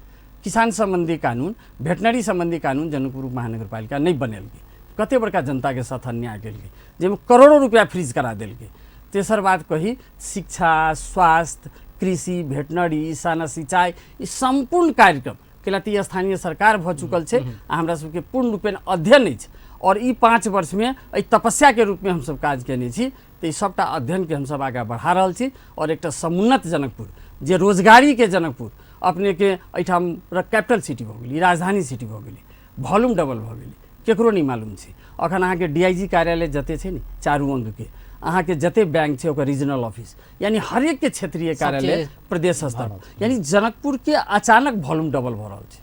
किसान संबंधी कानून, भेटनरी संबंधी कानून जनकपुर उप महानगरपालिका नहीं बनेलकै। कते बड़का जनता के साथ अन्याय केलकै, जाहिमे करोड़ों रुपया फ्रीज करा देलकै। तेसर बात कही, शिक्षा, स्वास्थ्य, कृषि, भेटनरी, साना सिंचाई, ई सम्पूर्ण कार्यक्रम कैला तऽ ई स्थानीय सरकार भऽ चुकल छै आ हमरा सबके पूर्ण रूपेण अध्ययन अछि और ई 5 वर्षमे एहि तपस्याके रूपमे हमसब काज केने छी। तऽ ई सबटा अध्ययनके हमसब आगाँ बढ़ा रहल छी और एकटा समुन्नत जनकपुर, जे रोजगारीके जनकपुर, अपनेके एहिठाम कैपिटल सिटी भऽ गेलै, राजधानी सिटी भऽ गेलै, वॉल्यूम डबल भऽ गेलै, केकरो नहि मालूम छै। अखन अहाँके DIG कार्यालय जते छै ने चारू अंगके, अहाँके जते बैंक छै ओकर रीजनल ऑफिस, यानी हरेक के क्षेत्रीय कार्यालय प्रदेश स्तर, यानी जनकपुर के अचानक वॉल्यूम डबल भऽ रहल छै,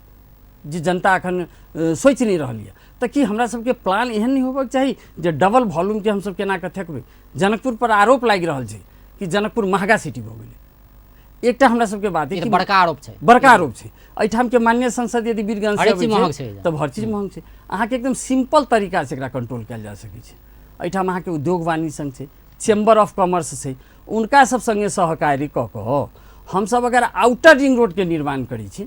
जे जनता अखन सोचि नहि रहल यऽ। तऽ की हमरा सबके प्लान एहन नहि होबऽके चाही जे डबल वॉल्यूमके हमसब केना कऽ थकबै? जनकपुर पर आरोप लागि रहल छै कि जनकपुर महगा सिटी भऽ गेलै। एकटा हमरा सबके बात है, बड़का आरोप छै, बड़का आरोप छै। एहिठाम के माननीय संसद यदि वीरगंज से तब हर चीज महग छै। अहाँके एकदम सिंपल तरीका से एकरा कंट्रोल कयल जा सकै छै। एहिठाम अहाँके उद्योग वाणिज्य संघ छै, चैम्बर ऑफ कॉमर्स छै, उनका सब संगे सहकार्य कऽ कऽ हमसब अगर आउटर रिंग रोड के निर्माण करै छी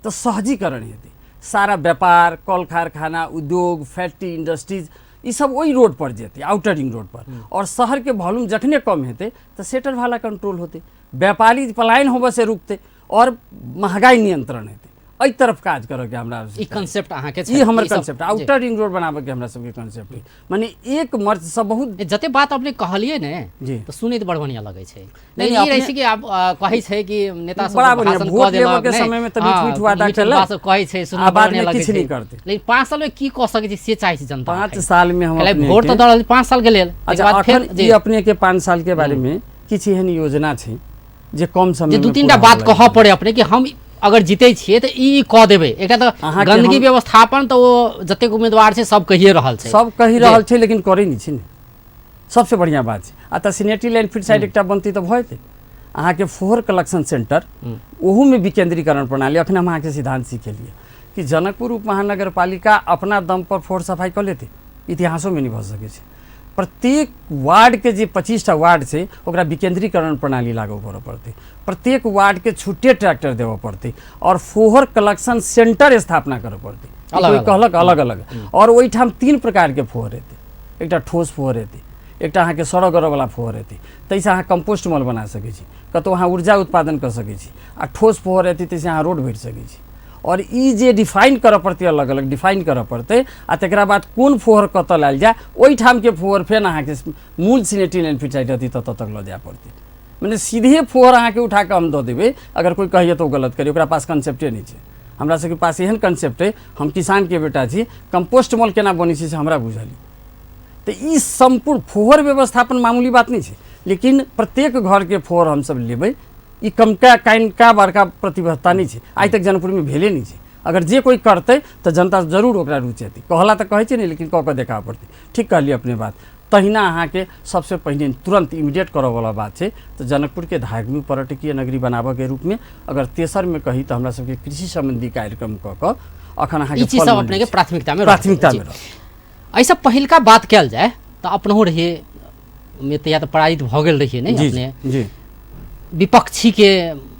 तऽ सहजीकरण हेतै। सारा व्यापार, कल कारखाना, उद्योग, फैक्ट्री, इंडस्ट्रीज ई सब ओहि रोड पर जेतै, आउटर रिंग रोड पर। और शहर के वॉल्यूम जखने कम हेतै तऽ सेटर भाला कंट्रोल होतै, व्यापारी पलायन होबऽ से रुकतै और महगाई नियंत्रण हेतै। एहि तरफ काज करऽ के हमरा ई कंसेप्ट अहाँके ई हमर कंसेप्ट आउटर रिंग रोड बनाबऽ के हमरा सबके कंसेप्ट है। माने एक मर्ज सब बहुत जते बात अपने कहलिए ने तऽ सुनैत बड़ बढ़िया लगै छै। नहीं ई रहै छै कि आब कहै छै कि नेता सब भाषण कऽ देलक के समय में तऽ मीठ मीठ वादा केलक, सब कहै छै सुनऽ बड़ बढ़िया लगै छै, लेकिन 5 साल में की कऽ सकै छी से चाहै छै जनता। 5 साल में हम वोट तऽ दऽ रहल 5 साल के लेल। अच्छा, अखन ई अपने के 5 साल के बारे में किछु एहन योजना छै जे कम समय में 2-3टा बात कहऽ पड़े अपने कि हम अगर जीते छियै तऽ ई कऽ देबै। एकटा तऽ गंदगी व्यवस्थापन तऽ ओ जतेक उम्मीदवार छै सब कहिए रहल छै, सब कहि रहल छै, लेकिन करै नहि छै ने। सबसे बढ़िया बात छै। आ तऽ सिनेटरी लाइन फिर साइड एकटा बनतै तऽ भऽ जेतै। अहाँके फोहर कलेक्शन सेंटर, ओहूमे विकेंद्रीकरण प्रणाली। अखन हम अहाँके सिद्धांत सिखेलियै कि जनकपुर उप महानगरपालिका अपना दम पर फोहर सफाइ कऽ लेतै, इतिहासोमे नहि भऽ सकै छै। प्रत्येक वार्ड के जे 25टा वार्ड छै ओकरा विकेंद्रीकरण प्रणाली लागू करऽ पड़तै, प्रत्येक वार्ड के छुट्टे ट्रैक्टर देबऽ पड़तै और फोहर कलेक्शन सेंटर स्थापना करऽ पड़तै। कहलक अलग अलग। और ओहिठाम 3 प्रकार के फोहर हेतै, एकटा ठोस फोहर हेतै, एकटा अहाँके सड़ऽ गरऽवला फोहर हेतै, ताहिसँ अहाँ कम्पोस्ट मल बना सकै छी, कतहु अहाँ ऊर्जा उत्पादन कऽ सकै छी, आ ठोस फोहर हेतै ताहिसँ अहाँ रोड भरि सकै छी। और ई जे डिफाइन करऽ पड़तै, अलग अलग डिफाइन करऽ पड़तै, आ तकरा बाद कोन फोहर कतऽ लायल जाय, ओहिठामके फोहर फेर अहाँके मूल सिनेटरी लाइन फिर साइड रहतै ततऽ तक लऽ जाय पड़तै। मने सीधे फोहर अहाँके उठा कऽ हम दऽ देबै, अगर कोइ कहैए तऽ ओ गलत करी, ओकरा पास कंसेप्टे नहि छै। हमरा सबके पास एहन कंसेप्ट अइ, हम किसानके बेटा छी, कम्पोस्ट मल केना बनै छै से हमरा बुझल। तऽ ई सम्पूर्ण फोहर व्यवस्थापन मामूली बात नहि छै, लेकिन प्रत्येक घरके फोहर हमसब लेबै, ई कमका कानिका बड़का प्रतिबद्धता नहि छै, आइ तक जनकपुरमे भेले नहि छै। अगर जे कोइ करतै तऽ जनता जरूर ओकरा रुचेतै। कहला तऽ कहै छै ने, लेकिन कऽ कऽ देखाबऽ पड़तै। ठीक कहलियै अपने बात। तहिना अहाँके सबसे पहिने तुरंत इमीडिएट करऽवला बात छै तऽ जनकपुरके धार्मिक पर्यटकीय नगरी बनाबऽके रूपमे अगर तेसरमे कही तऽ हमरा सबके कृषि सम्बन्धी कार्यक्रम कऽ कऽ अखन अहाँके ई चीज सब अपनेके प्राथमिकतामे प्राथमिकतामे। एहिसँ पहिलका बात कयल जाय तऽ अपनहु रहियै मे तऽ या तऽ पराजित भऽ गेल रहियै ने अपने, जी विपक्षी के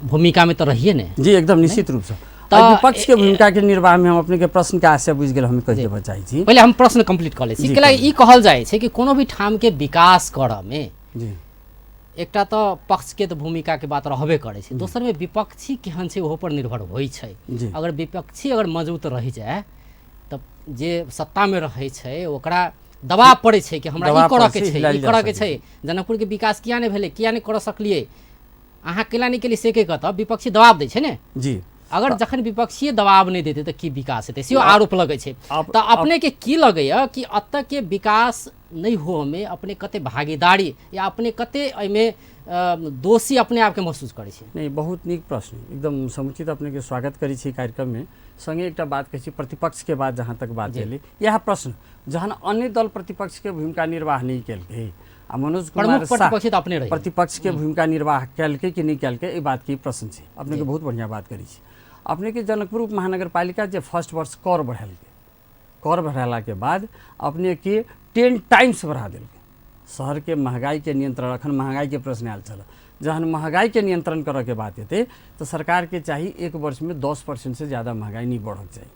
भूमिका में तो रहिए ने। जी एकदम निश्चित रूप से विपक्ष के भूमिका के निर्वाह में हम अपने के प्रश्न के आशय बुझि गेल, हम कहि देबऽ चाहै छी। पहिले हम प्रश्न कंप्लीट कऽ लै छी। कैला ई कहल जाइ छै कि कोनो भी ठाम के विकास करऽ में जी एकटा तऽ पक्ष के तऽ भूमिका के बात रहबे करै छै, दोसर में विपक्षी केहन छै ओहो पर निर्भर होइ छै। अगर विपक्षी अगर मजबूत रहि जाय तऽ जे सत्ता में रहै छै ओकरा दबाव पड़ै छै कि हमरा ई करऽ के छै, ई करऽ के छै, जनकपुर के विकास किया नहि भेलै, किया नहि करऽ सकलियै, अहाँ केला नहि केलियै, से के कहतऽ विपक्षी दबाव दै छै ने। जी अगर जखन विपक्षी दबाव नहि देतै तऽ की विकास हेतै, सेहो आरोप लगै छै। तऽ अपने के की लगैया कि एतऽ के विकास नहि होमे अपने कते भागीदारी या अपने कते एहिमे दोषी अपने आपके महसूस करै छी? नहि, बहुत नीक प्रश्न, एकदम समुचित अपने के स्वागत करै छी कार्यक्रममे। संगे एकटा बात कहै छी, प्रतिपक्ष के बात जहाँ तक बात एलै, इएह प्रश्न जहन अन्य दल प्रतिपक्ष के भूमिका निर्वाह नहि केलकै आ मनोज कुमार साह प्रतिपक्ष के भूमिका निर्वाह केलकै कि नहि केलकै, एहि बात के प्रश्न छै। अपने के बहुत बढ़िया बात करै छी। अपनेके जनकपुर उप महानगरपालिका जे फर्स्ट वर्ष कर बढ़ेलकै, कर बढ़ेलाके बाद अपनेके 10 टाइम्स बढ़ा देलकै। शहरके महगाइके नियंत्रण, अखन महगाइके प्रश्न आयल छल, जहन महगाइके नियंत्रण करऽके बात हेतै तऽ सरकारके चाही एक वर्षमे 10% से ज़्यादा महगाइ नहि बढ़क चाही,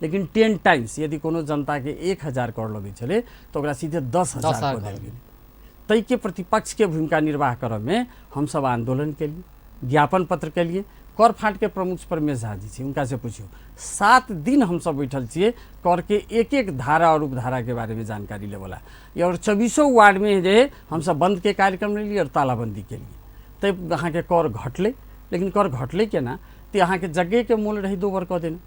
लेकिन 10 टाइम्स यदि कोनो जनताके 1000 कर लगै छलै तऽ ओकरा सीधे 10,000 कऽ देल गेलै। ताहिके प्रतिपक्षके भूमिका निर्वाह करऽमे हमसब आंदोलन केलिए, ज्ञापन पत्र केलिए। कर फाँटके प्रमुख परमेश झा जी छै, हुनका से पुछियौ, 7 दिन हमसब बैठल छियै कर के एक एक धारा और उपधाराके बारेमे जानकारी लेवला, और 24 वार्डमे जे हमसब बंद के कार्यक्रम लेलिए और तालाबंदी केलिए। तब अहाँके कर घटलै, लेकिन कर घटलै केना तऽ अहाँके जगहके मोल रही 2 बार कऽ देने।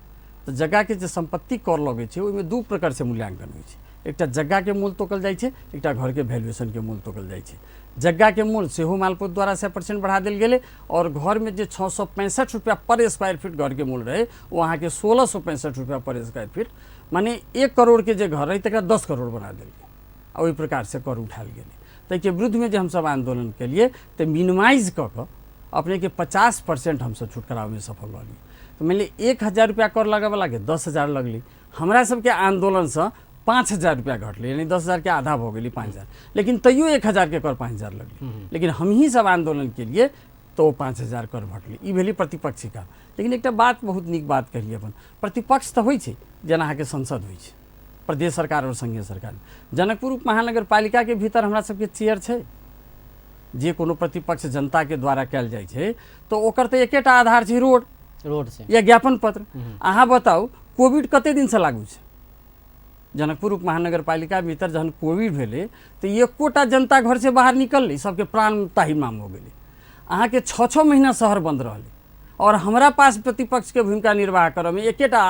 तऽ जगहके जे सम्पत्ति कर लगै छै ओहिमे 2 प्रकारसँ मूल्यांकन होइ छै, एकटा जगहके मोल तोकल जाइ छै, एकटा घरके वैल्यूएशनके मोल तोकल जाइ छै। जगहके मोल सेहो मालपोत द्वारा 100% बढ़ा देल गेलै, और घरमे जे 665 रुपया पर स्क्वायर फीट घरके मोल रहै ओ अहाँके 1665 रुपया पर स्क्वायर फीट, माने 1 करोड़के जे घर रहै तकरा 10 करोड़ बना देल गेलै, आ ओहि प्रकारसँ कर उठायल गेलै। ताहिके विरुद्धमे जे हमसब आन्दोलन केलिए तऽ मिनिमाइज कऽ कऽ अपनेके 50% हमसब छुटकारामे सफल रहलियै। तऽ मानि लिअ 1000 रुपया कर लगैवलाके 10,000 लगलै, हमरा सबके आन्दोलनसँ 5,000 रुपया घटलै, यानी 10,000 के आधा भऽ गेलै 5,000, लेकिन तैयो 1000 के कर 5,000 लगलै, लेकिन हमही सब आन्दोलन केलिए तऽ ओ 5,000 कर घटलै। ई भेलै प्रतिपक्षी काम। लेकिन एकटा बात बहुत नीक बात कहलियै अपन, प्रतिपक्ष तऽ होइ छै जेना अहाँके संसद होइ छै, प्रदेश सरकार और संघीय सरकार। जनकपुर उप महानगरपालिकाके भीतर हमरा सबके चेयर छै, जे कोनो प्रतिपक्ष जनताके द्वारा कयल जाइ छै तऽ ओकर तऽ एकेटा आधार छै, रोड रोड छै या ज्ञापन पत्र। अहाँ बताउ कोविड कते दिनसँ लागू छै? जनकपुर उप महानगरपालिका भीतर जहन कोविड भेलै तऽ एकोटा जनता घरसँ बाहर निकललै, सबके प्राण ताहिमाम हो गेलै। अहाँके 6-6 महीना शहर बन्द रहलै, और हमरा पास प्रतिपक्षके भूमिका निर्वाह करऽमे एकेटा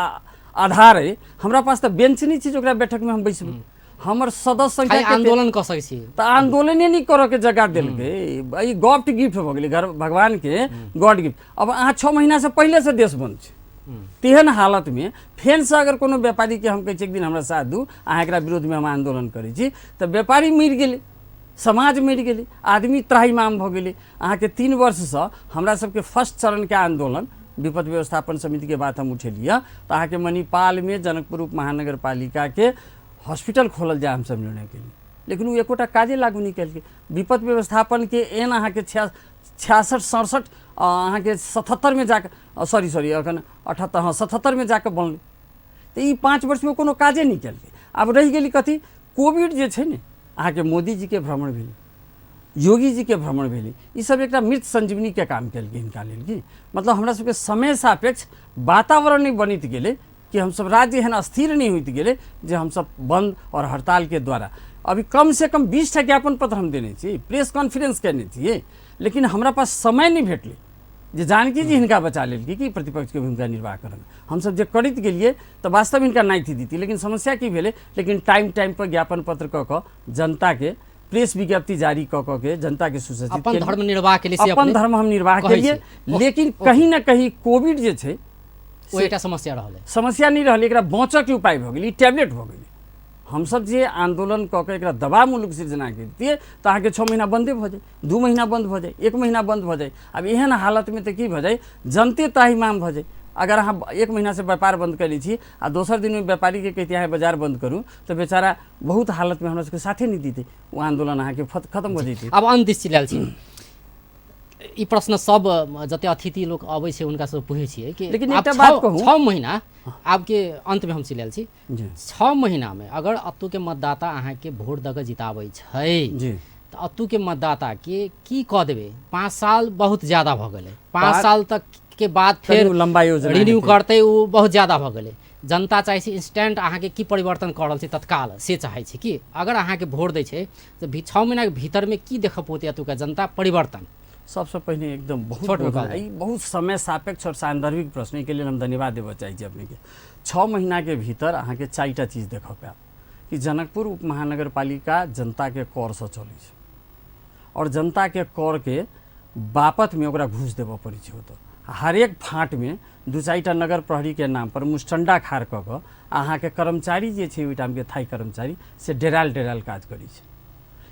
आधार अइ, हमरा पास तऽ बेंच नहि छै जे ओकरा बैठकमे हम बैसबै, हमर सदस्य संख्या आंदोलन कऽ सकै छी तऽ आंदोलने नहि करऽके जगह देलकै। ई गॉड गिफ्ट भऽ गेलै, घर भगवानके गॉड गिफ्ट। अब अहाँ 6 महीनासँ पहिलेसँ देश बन्द छै, तेहन हालतमे फेरसँ अगर कोनो व्यापारीके हम कहै छी एक दिन हमरा साथ दू, अहाँ एकरा विरोधमे हम आन्दोलन करै छी, तऽ व्यापारी मरि गेलै, समाज मरि गेलै, आदमी त्राहिमाम भऽ गेलै। अहाँके 3 वर्षसँ हमरा सबके फर्स्ट चरणके आन्दोलन विपद व्यवस्थापन समितिके बात हम उठेलियै तऽ अहाँके मणिपालमे जनकपुर उप महानगरपालिकाके हॉस्पिटल खोलल जाय हमसब निर्णय केलियै, लेकिन ओ एकोटा काजे लागू नहि केलकै। विपद व्यवस्थापनके एन अहाँके 66 67 अहाँके 77 जाकऽ, सॉरी अखन 78, हाँ 77 जाकऽ बनलै, तऽ ई 5 वर्षमे कोनो काजे नहि केलकै। आब रहि गेली कथी, कोविड जे छै ने, अहाँके मोदीजीके भ्रमण भेलै, योगीजीके भ्रमण भेलै, ई सब एकटा मृत संजीवनीके काम केलकै हिनका लेल। की मतलब हमरा सबके समय सापेक्ष वातावरण नहि बनैत गेलै कि हमसब राज्य एहन अस्थिर नहि होइत गेलै जे हमसब बंद और हड़तालके द्वारा अभी कम से कम 20टा ज्ञापन पत्र हम देने छी, प्रेस कॉन्फ्रेंस केने छियै, लेकिन हमरा पास समय नहि भेटलै जे जानकी जी हिनका बचा लेलकै कि प्रतिपक्षके भूमिका निर्वाह करब। हमसब जे करैत गेलियै तऽ वास्तवमे हिनका नाइथी दिती, लेकिन समस्या की भेलै, लेकिन टाइम टाइम पर ज्ञापन पत्र कऽ कऽ जनताके प्रेस विज्ञप्ति जारी कऽ कऽ के जनताके सुसज्जित अपन धर्म निर्वाह के लिए, अपन धर्म हम निर्वाह केलियै। लेकिन कहीं ना कहीं कोविड जे छै ओ एकटा समस्या रहलै, समस्या नहि रहलै, एकरा बचऽके उपाय भऽ गेलै, ई टैबलेट भऽ गेलै। हमसब जे आन्दोलन कऽ कऽ एकरा दबावमूलक सृजना करितियै तऽ अहाँके 6 महीना बन्दे भऽ जाय, 2 महीना बन्द भऽ जाय, 1 महीना बन्द भऽ जाय। आब एहन हालतमे तऽ की भऽ जाय, जनते त्राहिमाम भऽ जाय। अगर अहाँ 1 महीनासँ व्यापार बन्द कऽ लै छी आ दोसर दिन ओहि व्यापारीके कहितियै अहाँ बाजार बन्द करू, तऽ बेचारा बहुत हालतमे हमरा सबके साथे नहि दितै, ओ आन्दोलन अहाँके खत्म भऽ जैतै। आब अन्त दिस चलि आयल छी, ई प्रश्न सब जते अतिथि लोक अबै छै हुनका सब पूछै छियै कि लेकिन एकटा बात कहू, 6 महीना आबके अंतमे हम चलि आयल छी, 6 महीनामे अगर अतुके मतदाता अहाँके वोट दऽ कऽ जिताबै छै तऽ अतुके मतदाताके की कऽ देबै? 5 साल बहुत ज्यादा भऽ गेलै, 5 साल तक के बाद फेर लंबा योजना रिन्यू करतै, ओ बहुत ज्यादा भऽ गेलै। जनता चाहै छै इंस्टेंट अहाँके की परिवर्तन कऽ रहल छै तत्काल, से चाहै छै कि अगर अहाँके वोट दै छै तऽ 6 महीनाके भीतरमे की देखऽ पौतै एतुका जनता परिवर्तन? सबसँ पहिने एकदम बहुत बहुत समय सापेक्ष और सान्दर्भिक प्रश्न के लेल हम धन्यवाद देबऽ चाहै छी अपनेके। 6 महीनाके भीतर अहाँके 4टा चीज देखऽ पायब कि जनकपुर उप महानगरपालिका जनताके करसँ चलै छै और जनताके करके बापतमे ओकरा घूस देबऽ पड़ै छै। ओतऽ हरेक फाँटमे 2-4टा नगर प्रहरीके नाम पर मुस्टंडा खाड़ कऽ कऽ अहाँके कर्मचारी जे छै ओहिठामके थाई कर्मचारी से डेरायल डेरायल काज करै छै।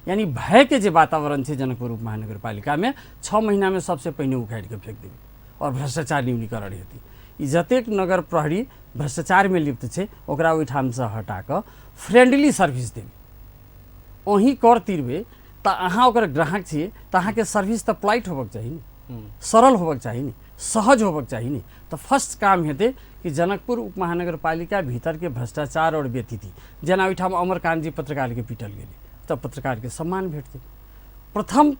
यानी भयके जे वातावरण छै जनकपुर उप महानगरपालिकामे 6 महीनामे सबसँ पहिने उखाड़ि कऽ फेक देबै और भ्रष्टाचार न्यूनीकरण हेतै। ई जतेक नगर प्रहरी भ्रष्टाचारमे लिप्त छै ओकरा ओहिठामसँ हटा कऽ फ्रेंडली सर्विस देबै। अहीं कर तिरबै तऽ अहाँ ओकर ग्राहक छियै तऽ अहाँके सर्विस तऽ पोलाइट होबक चाही ने, सरल होबक चाही ने, सहज होबक चाही ने। तऽ फर्स्ट काम हेतै कि जनकपुर उप महानगरपालिका भीतरके भ्रष्टाचार आओर व्यतिथि, जेना ओहिठाम अमरकान्त जी पत्रकारके पीटल गेलै तऽ पत्रकारके सम्मान भेटतै। प्रथम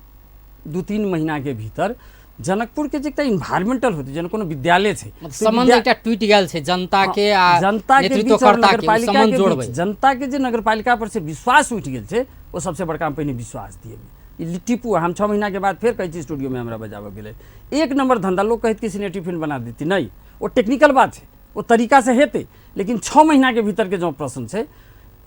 2-3 महीनाके भीतर जनकपुर के जे एकटा इन्वायरमेंटल होतै, जेना कोनो विद्यालय छै, सम्बन्ध एकटा टूटि गेल छै जनता के आ जनता के बीच और नेतृत्वकर्ता के, ओ नगरपालिका सम्बन्ध के जोड़बै। बीच, जनता के जे नगरपालिका पर से विश्वास उठि गेल छै ओ सबसे बड़का हम पहिने विश्वास दिएबै। ई लिट्टीपू हम 6 महीना के बाद फेर कहै छी स्टूडियोमे हमरा बजाबऽ गेलै, एक नंबर धंधा। लोग कहैत कि सिनेटी फिल्म बना देती, नहीं, ओ टेक्निकल बात छै, ओ तरीका से हेतै, लेकिन 6 महीना के भीतर के जो प्रश्न छै,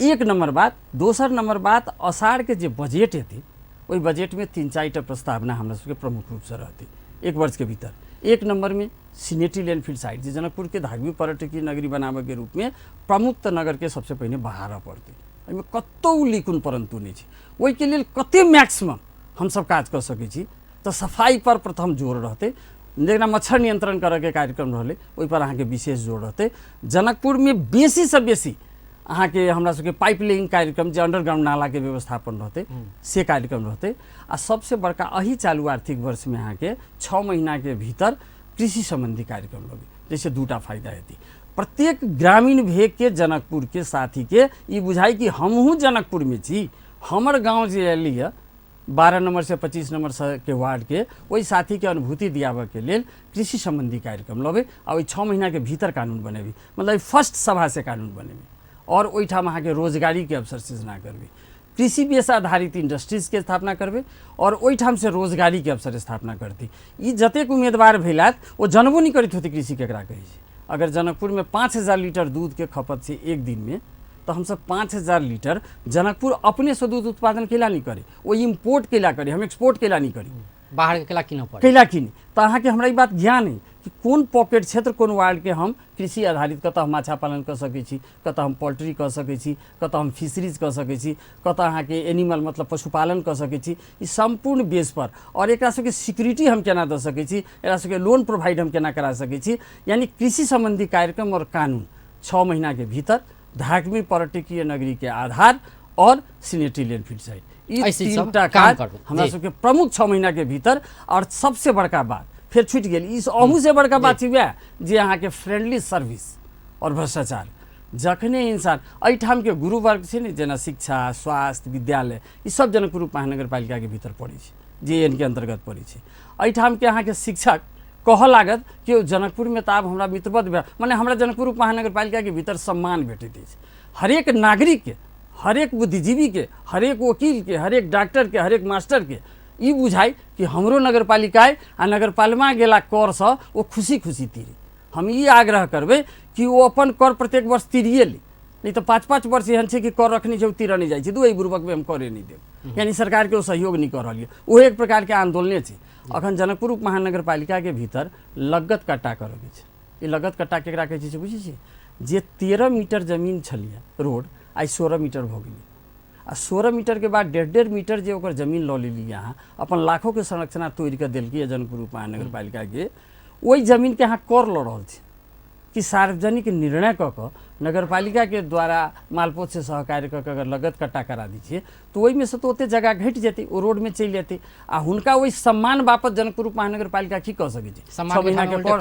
एक नंबर बात। दोसर नंबर बात, अषाढ़ के जे बजट हेतै ओहि बजटमे 3-4 टा प्रस्तावना हमरा सबके प्रमुख रूपसँ रहतै एक वर्षके भीतर। एक नंबरमे सिनेटी लैंडफिल साइट, जे जनकपुरके धार्मिक पर्यटकीय नगरी बनाबऽके रूपमे प्रमुख तऽ नगरके सबसे पहिने बहारऽ पड़तै, एहिमे कतहु लिकुन परन्तु नहि छै। ओहिके लेल कते मैक्सिमम हमसब काज कऽ सकै छी, तऽ सफाइ पर प्रथम जोर रहतै। जेना मच्छर नियंत्रण करऽके कार्यक्रम रहलै ओहिपर अहाँके विशेष जोर रहतै। जनकपुरमे बेसीसँ बेसी अहाँके हमरा सबके पाइप लेइंग कार्यक्रम, जे अंडरग्राउंड नालाके व्यवस्थापन रहतै से कार्यक्रम रहतै। आ सबसे बड़का एही चालू आर्थिक वर्षमे अहाँके 6 महीनाके भीतर कृषि सम्बन्धी कार्यक्रम लगै, जैसे 2टा फायदा हेतै। प्रत्येक ग्रामीण भेगके जनकपुरके साथीके ई बुझाइ कि हमहूँ जनकपुरमे छी, हमर गाँव जे अयली है 12 नंबर से 25 नंबर के वार्ड के, ओहि साथीके अनुभूति दियाबऽके लेल कृषि सम्बन्धी कार्यक्रम लबै आ ओहि 6 महीनाके भीतर कानून बनेबै, मतलब फर्स्ट सभा से कानून बनेबै और ओहिठाम अहाँके रोजगारीके अवसर सृजना करबै, कृषि बेस आधारित इंडस्ट्रीजके स्थापना करबै और ओहिठाम से रोजगारीके अवसर स्थापना करतै। ई जतेक उम्मीदवार भेलथि ओ जनबो नहि करैत होतै कृषि केकरा कहै छै। अगर जनकपुरमे 5000 लीटर दूधके खपत छै एक दिनमे, तऽ हमसब 5000 लीटर जनकपुर अपनेसँ दूध उत्पादन कैला नहि करी, ओ इम्पोर्ट कैला करी, हम एक्सपोर्ट कैला नहि करी, बाहर कैला कीनऽ पड़ै, कैला कीनी। तऽ अहाँके हमरा ई बात ज्ञान अइ कि कोन पॉकेट क्षेत्र कोन वार्डके हम कृषि आधारित कतऽ हम माछा पालन कऽ सकै छी, कतऽ हम पोल्ट्री कऽ सकै छी, कतऽ हम फिशरीज कऽ सकै छी, कतऽ अहाँके एनिमल मतलब पशुपालन कऽ सकै छी, ई सम्पूर्ण बेस पर। और एकरा सबके सिक्योरिटी हम केना दऽ सकै छी, एकरा सबके लोन प्रोवाइड हम केना करा सकै छी, यानी कृषि सम्बन्धी कार्यक्रम और कानून 6 महीनाके भीतर धार्मिक पर्यटकीय नगरी के आधार और सिनेटी लैंडफिल साइट, ई ऐसे सब 3टा काम काज करबै। हमरा जी। सबके प्रमुख 6 महीना के भीतर। और सबसे बड़का बात फेर छूटि गेल, ई अहू से बड़का बात छै वएह जे अहाँके फ्रेंडली सर्विस और भ्रष्टाचार। जखने इंसान एहिठामके गुरुवर्ग छै ने, जेना शिक्षा, स्वास्थ्य, विद्यालय, ई सब जनकपुर उप महानगरपालिकाके भीतर पड़ै छै, जे एन के अन्तर्गत पड़ै छै। एहिठामके अहाँके शिक्षक कहऽ लागत कि जनकपुरमे तऽ आब हमरा मित्रवत, मने हमरा जनकपुर उप महानगरपालिकाके भीतर सम्मान भेटैत अछि। हरेक नागरिकके, हरेक बुद्धिजीवीके, हरेक वकीलके, हरेक डॉक्टरके, हरेक मास्टरके ई बुझाइ कि हमरो नगरपालिका अइ आ नगरपालिका गेला करसँ ओ खुशी खुशी तीरे। हम ई आग्रह करबै कि ओ अपन कर प्रत्येक वर्ष तीरिए ली, नहि तऽ 5-5 वर्ष एहन छै कि कर रखने छै ओ तीरऽ नहि जाइ छै, दू एहि बुड़बकमे हम करे नहि देब, यानी सरकारके ओ सहयोग नहि कऽ रहल यऽ, ओहो एक प्रकारके आन्दोलने छै। अखन जनकपुर उप महानगरपालिकाके भीतर लगत कट्टा करऽके छै। ई लगत कट्टा केकरा कहै छै से बुझै छियै? जे 13 मीटर जमीन छलियै रोड, आइ 16 मीटर भऽ गेलै, आ 16 मीटरके बाद 1.5-1.5 मीटर जे ओकर जमीन लऽ लेलियै अहाँ, अपन लाखोके संरचना तोड़ि कऽ देलकै जनकपुर उप महानगरपालिकाके, ओहि जमीनके अहाँ कर लऽ रहल छी कि सार्वजनिक निर्णय कऽ कऽ नगरपालिकाके द्वारा मालपोतसँ सहकार्य कऽ कऽ अगर लगत कट्टा करा दै छियै तऽ ओहिमे से तऽ ओतेक जगह घटि जेतै, ओ रोडमे चलि जेतै आ हुनका ओहि सम्मान बापत जनकपुर उप महानगरपालिका की कऽ सकै छै? 6 महीनाके कर,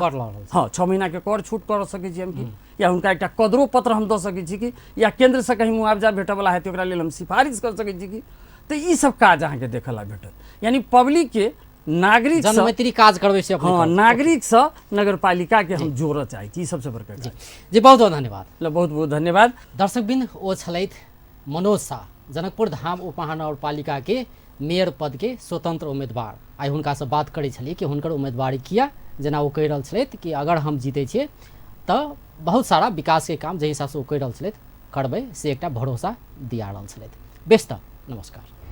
हाँ 6 महीनाके कर छूट कऽ सकै छी हम की, या हुनका एकटा कदरो पत्र हम दऽ सकै छी कि, या केन्द्रसँ कहीं मुआवजा भेटऽवला हेतै ओकरा लेल हम सिफारिश कऽ सकै छी कि। तऽ ई सब काज अहाँके देखऽ ला भेटत, यानी पब्लिकके नागरिक जनमैत्री काज करबै से, हाँ नागरिकसँ नगरपालिका के हम जोड़ऽ चाहै छी, ई सबसँ बड़का काज। जी बहुत बहुत धन्यवाद। बहुत बहुत धन्यवाद। दर्शकबिन, ओ छलथि मनोज शाह, जनकपुर धाम उप महानगरपालिका के मेयर पद के स्वतंत्र उम्मीदवार। आइ हुनकासँ बात करै छलियै कि हुनकर उम्मीदवारी किया, जेना ओ कहि रहल छलथि कि अगर हम जीतै छियै तऽ बहुत सारा विकासके काम जाहि हिसाबसँ ओ कहि रहल छलथि करबै, से एकटा भरोसा दिया रहल छलथि। बेस तऽ नमस्कार।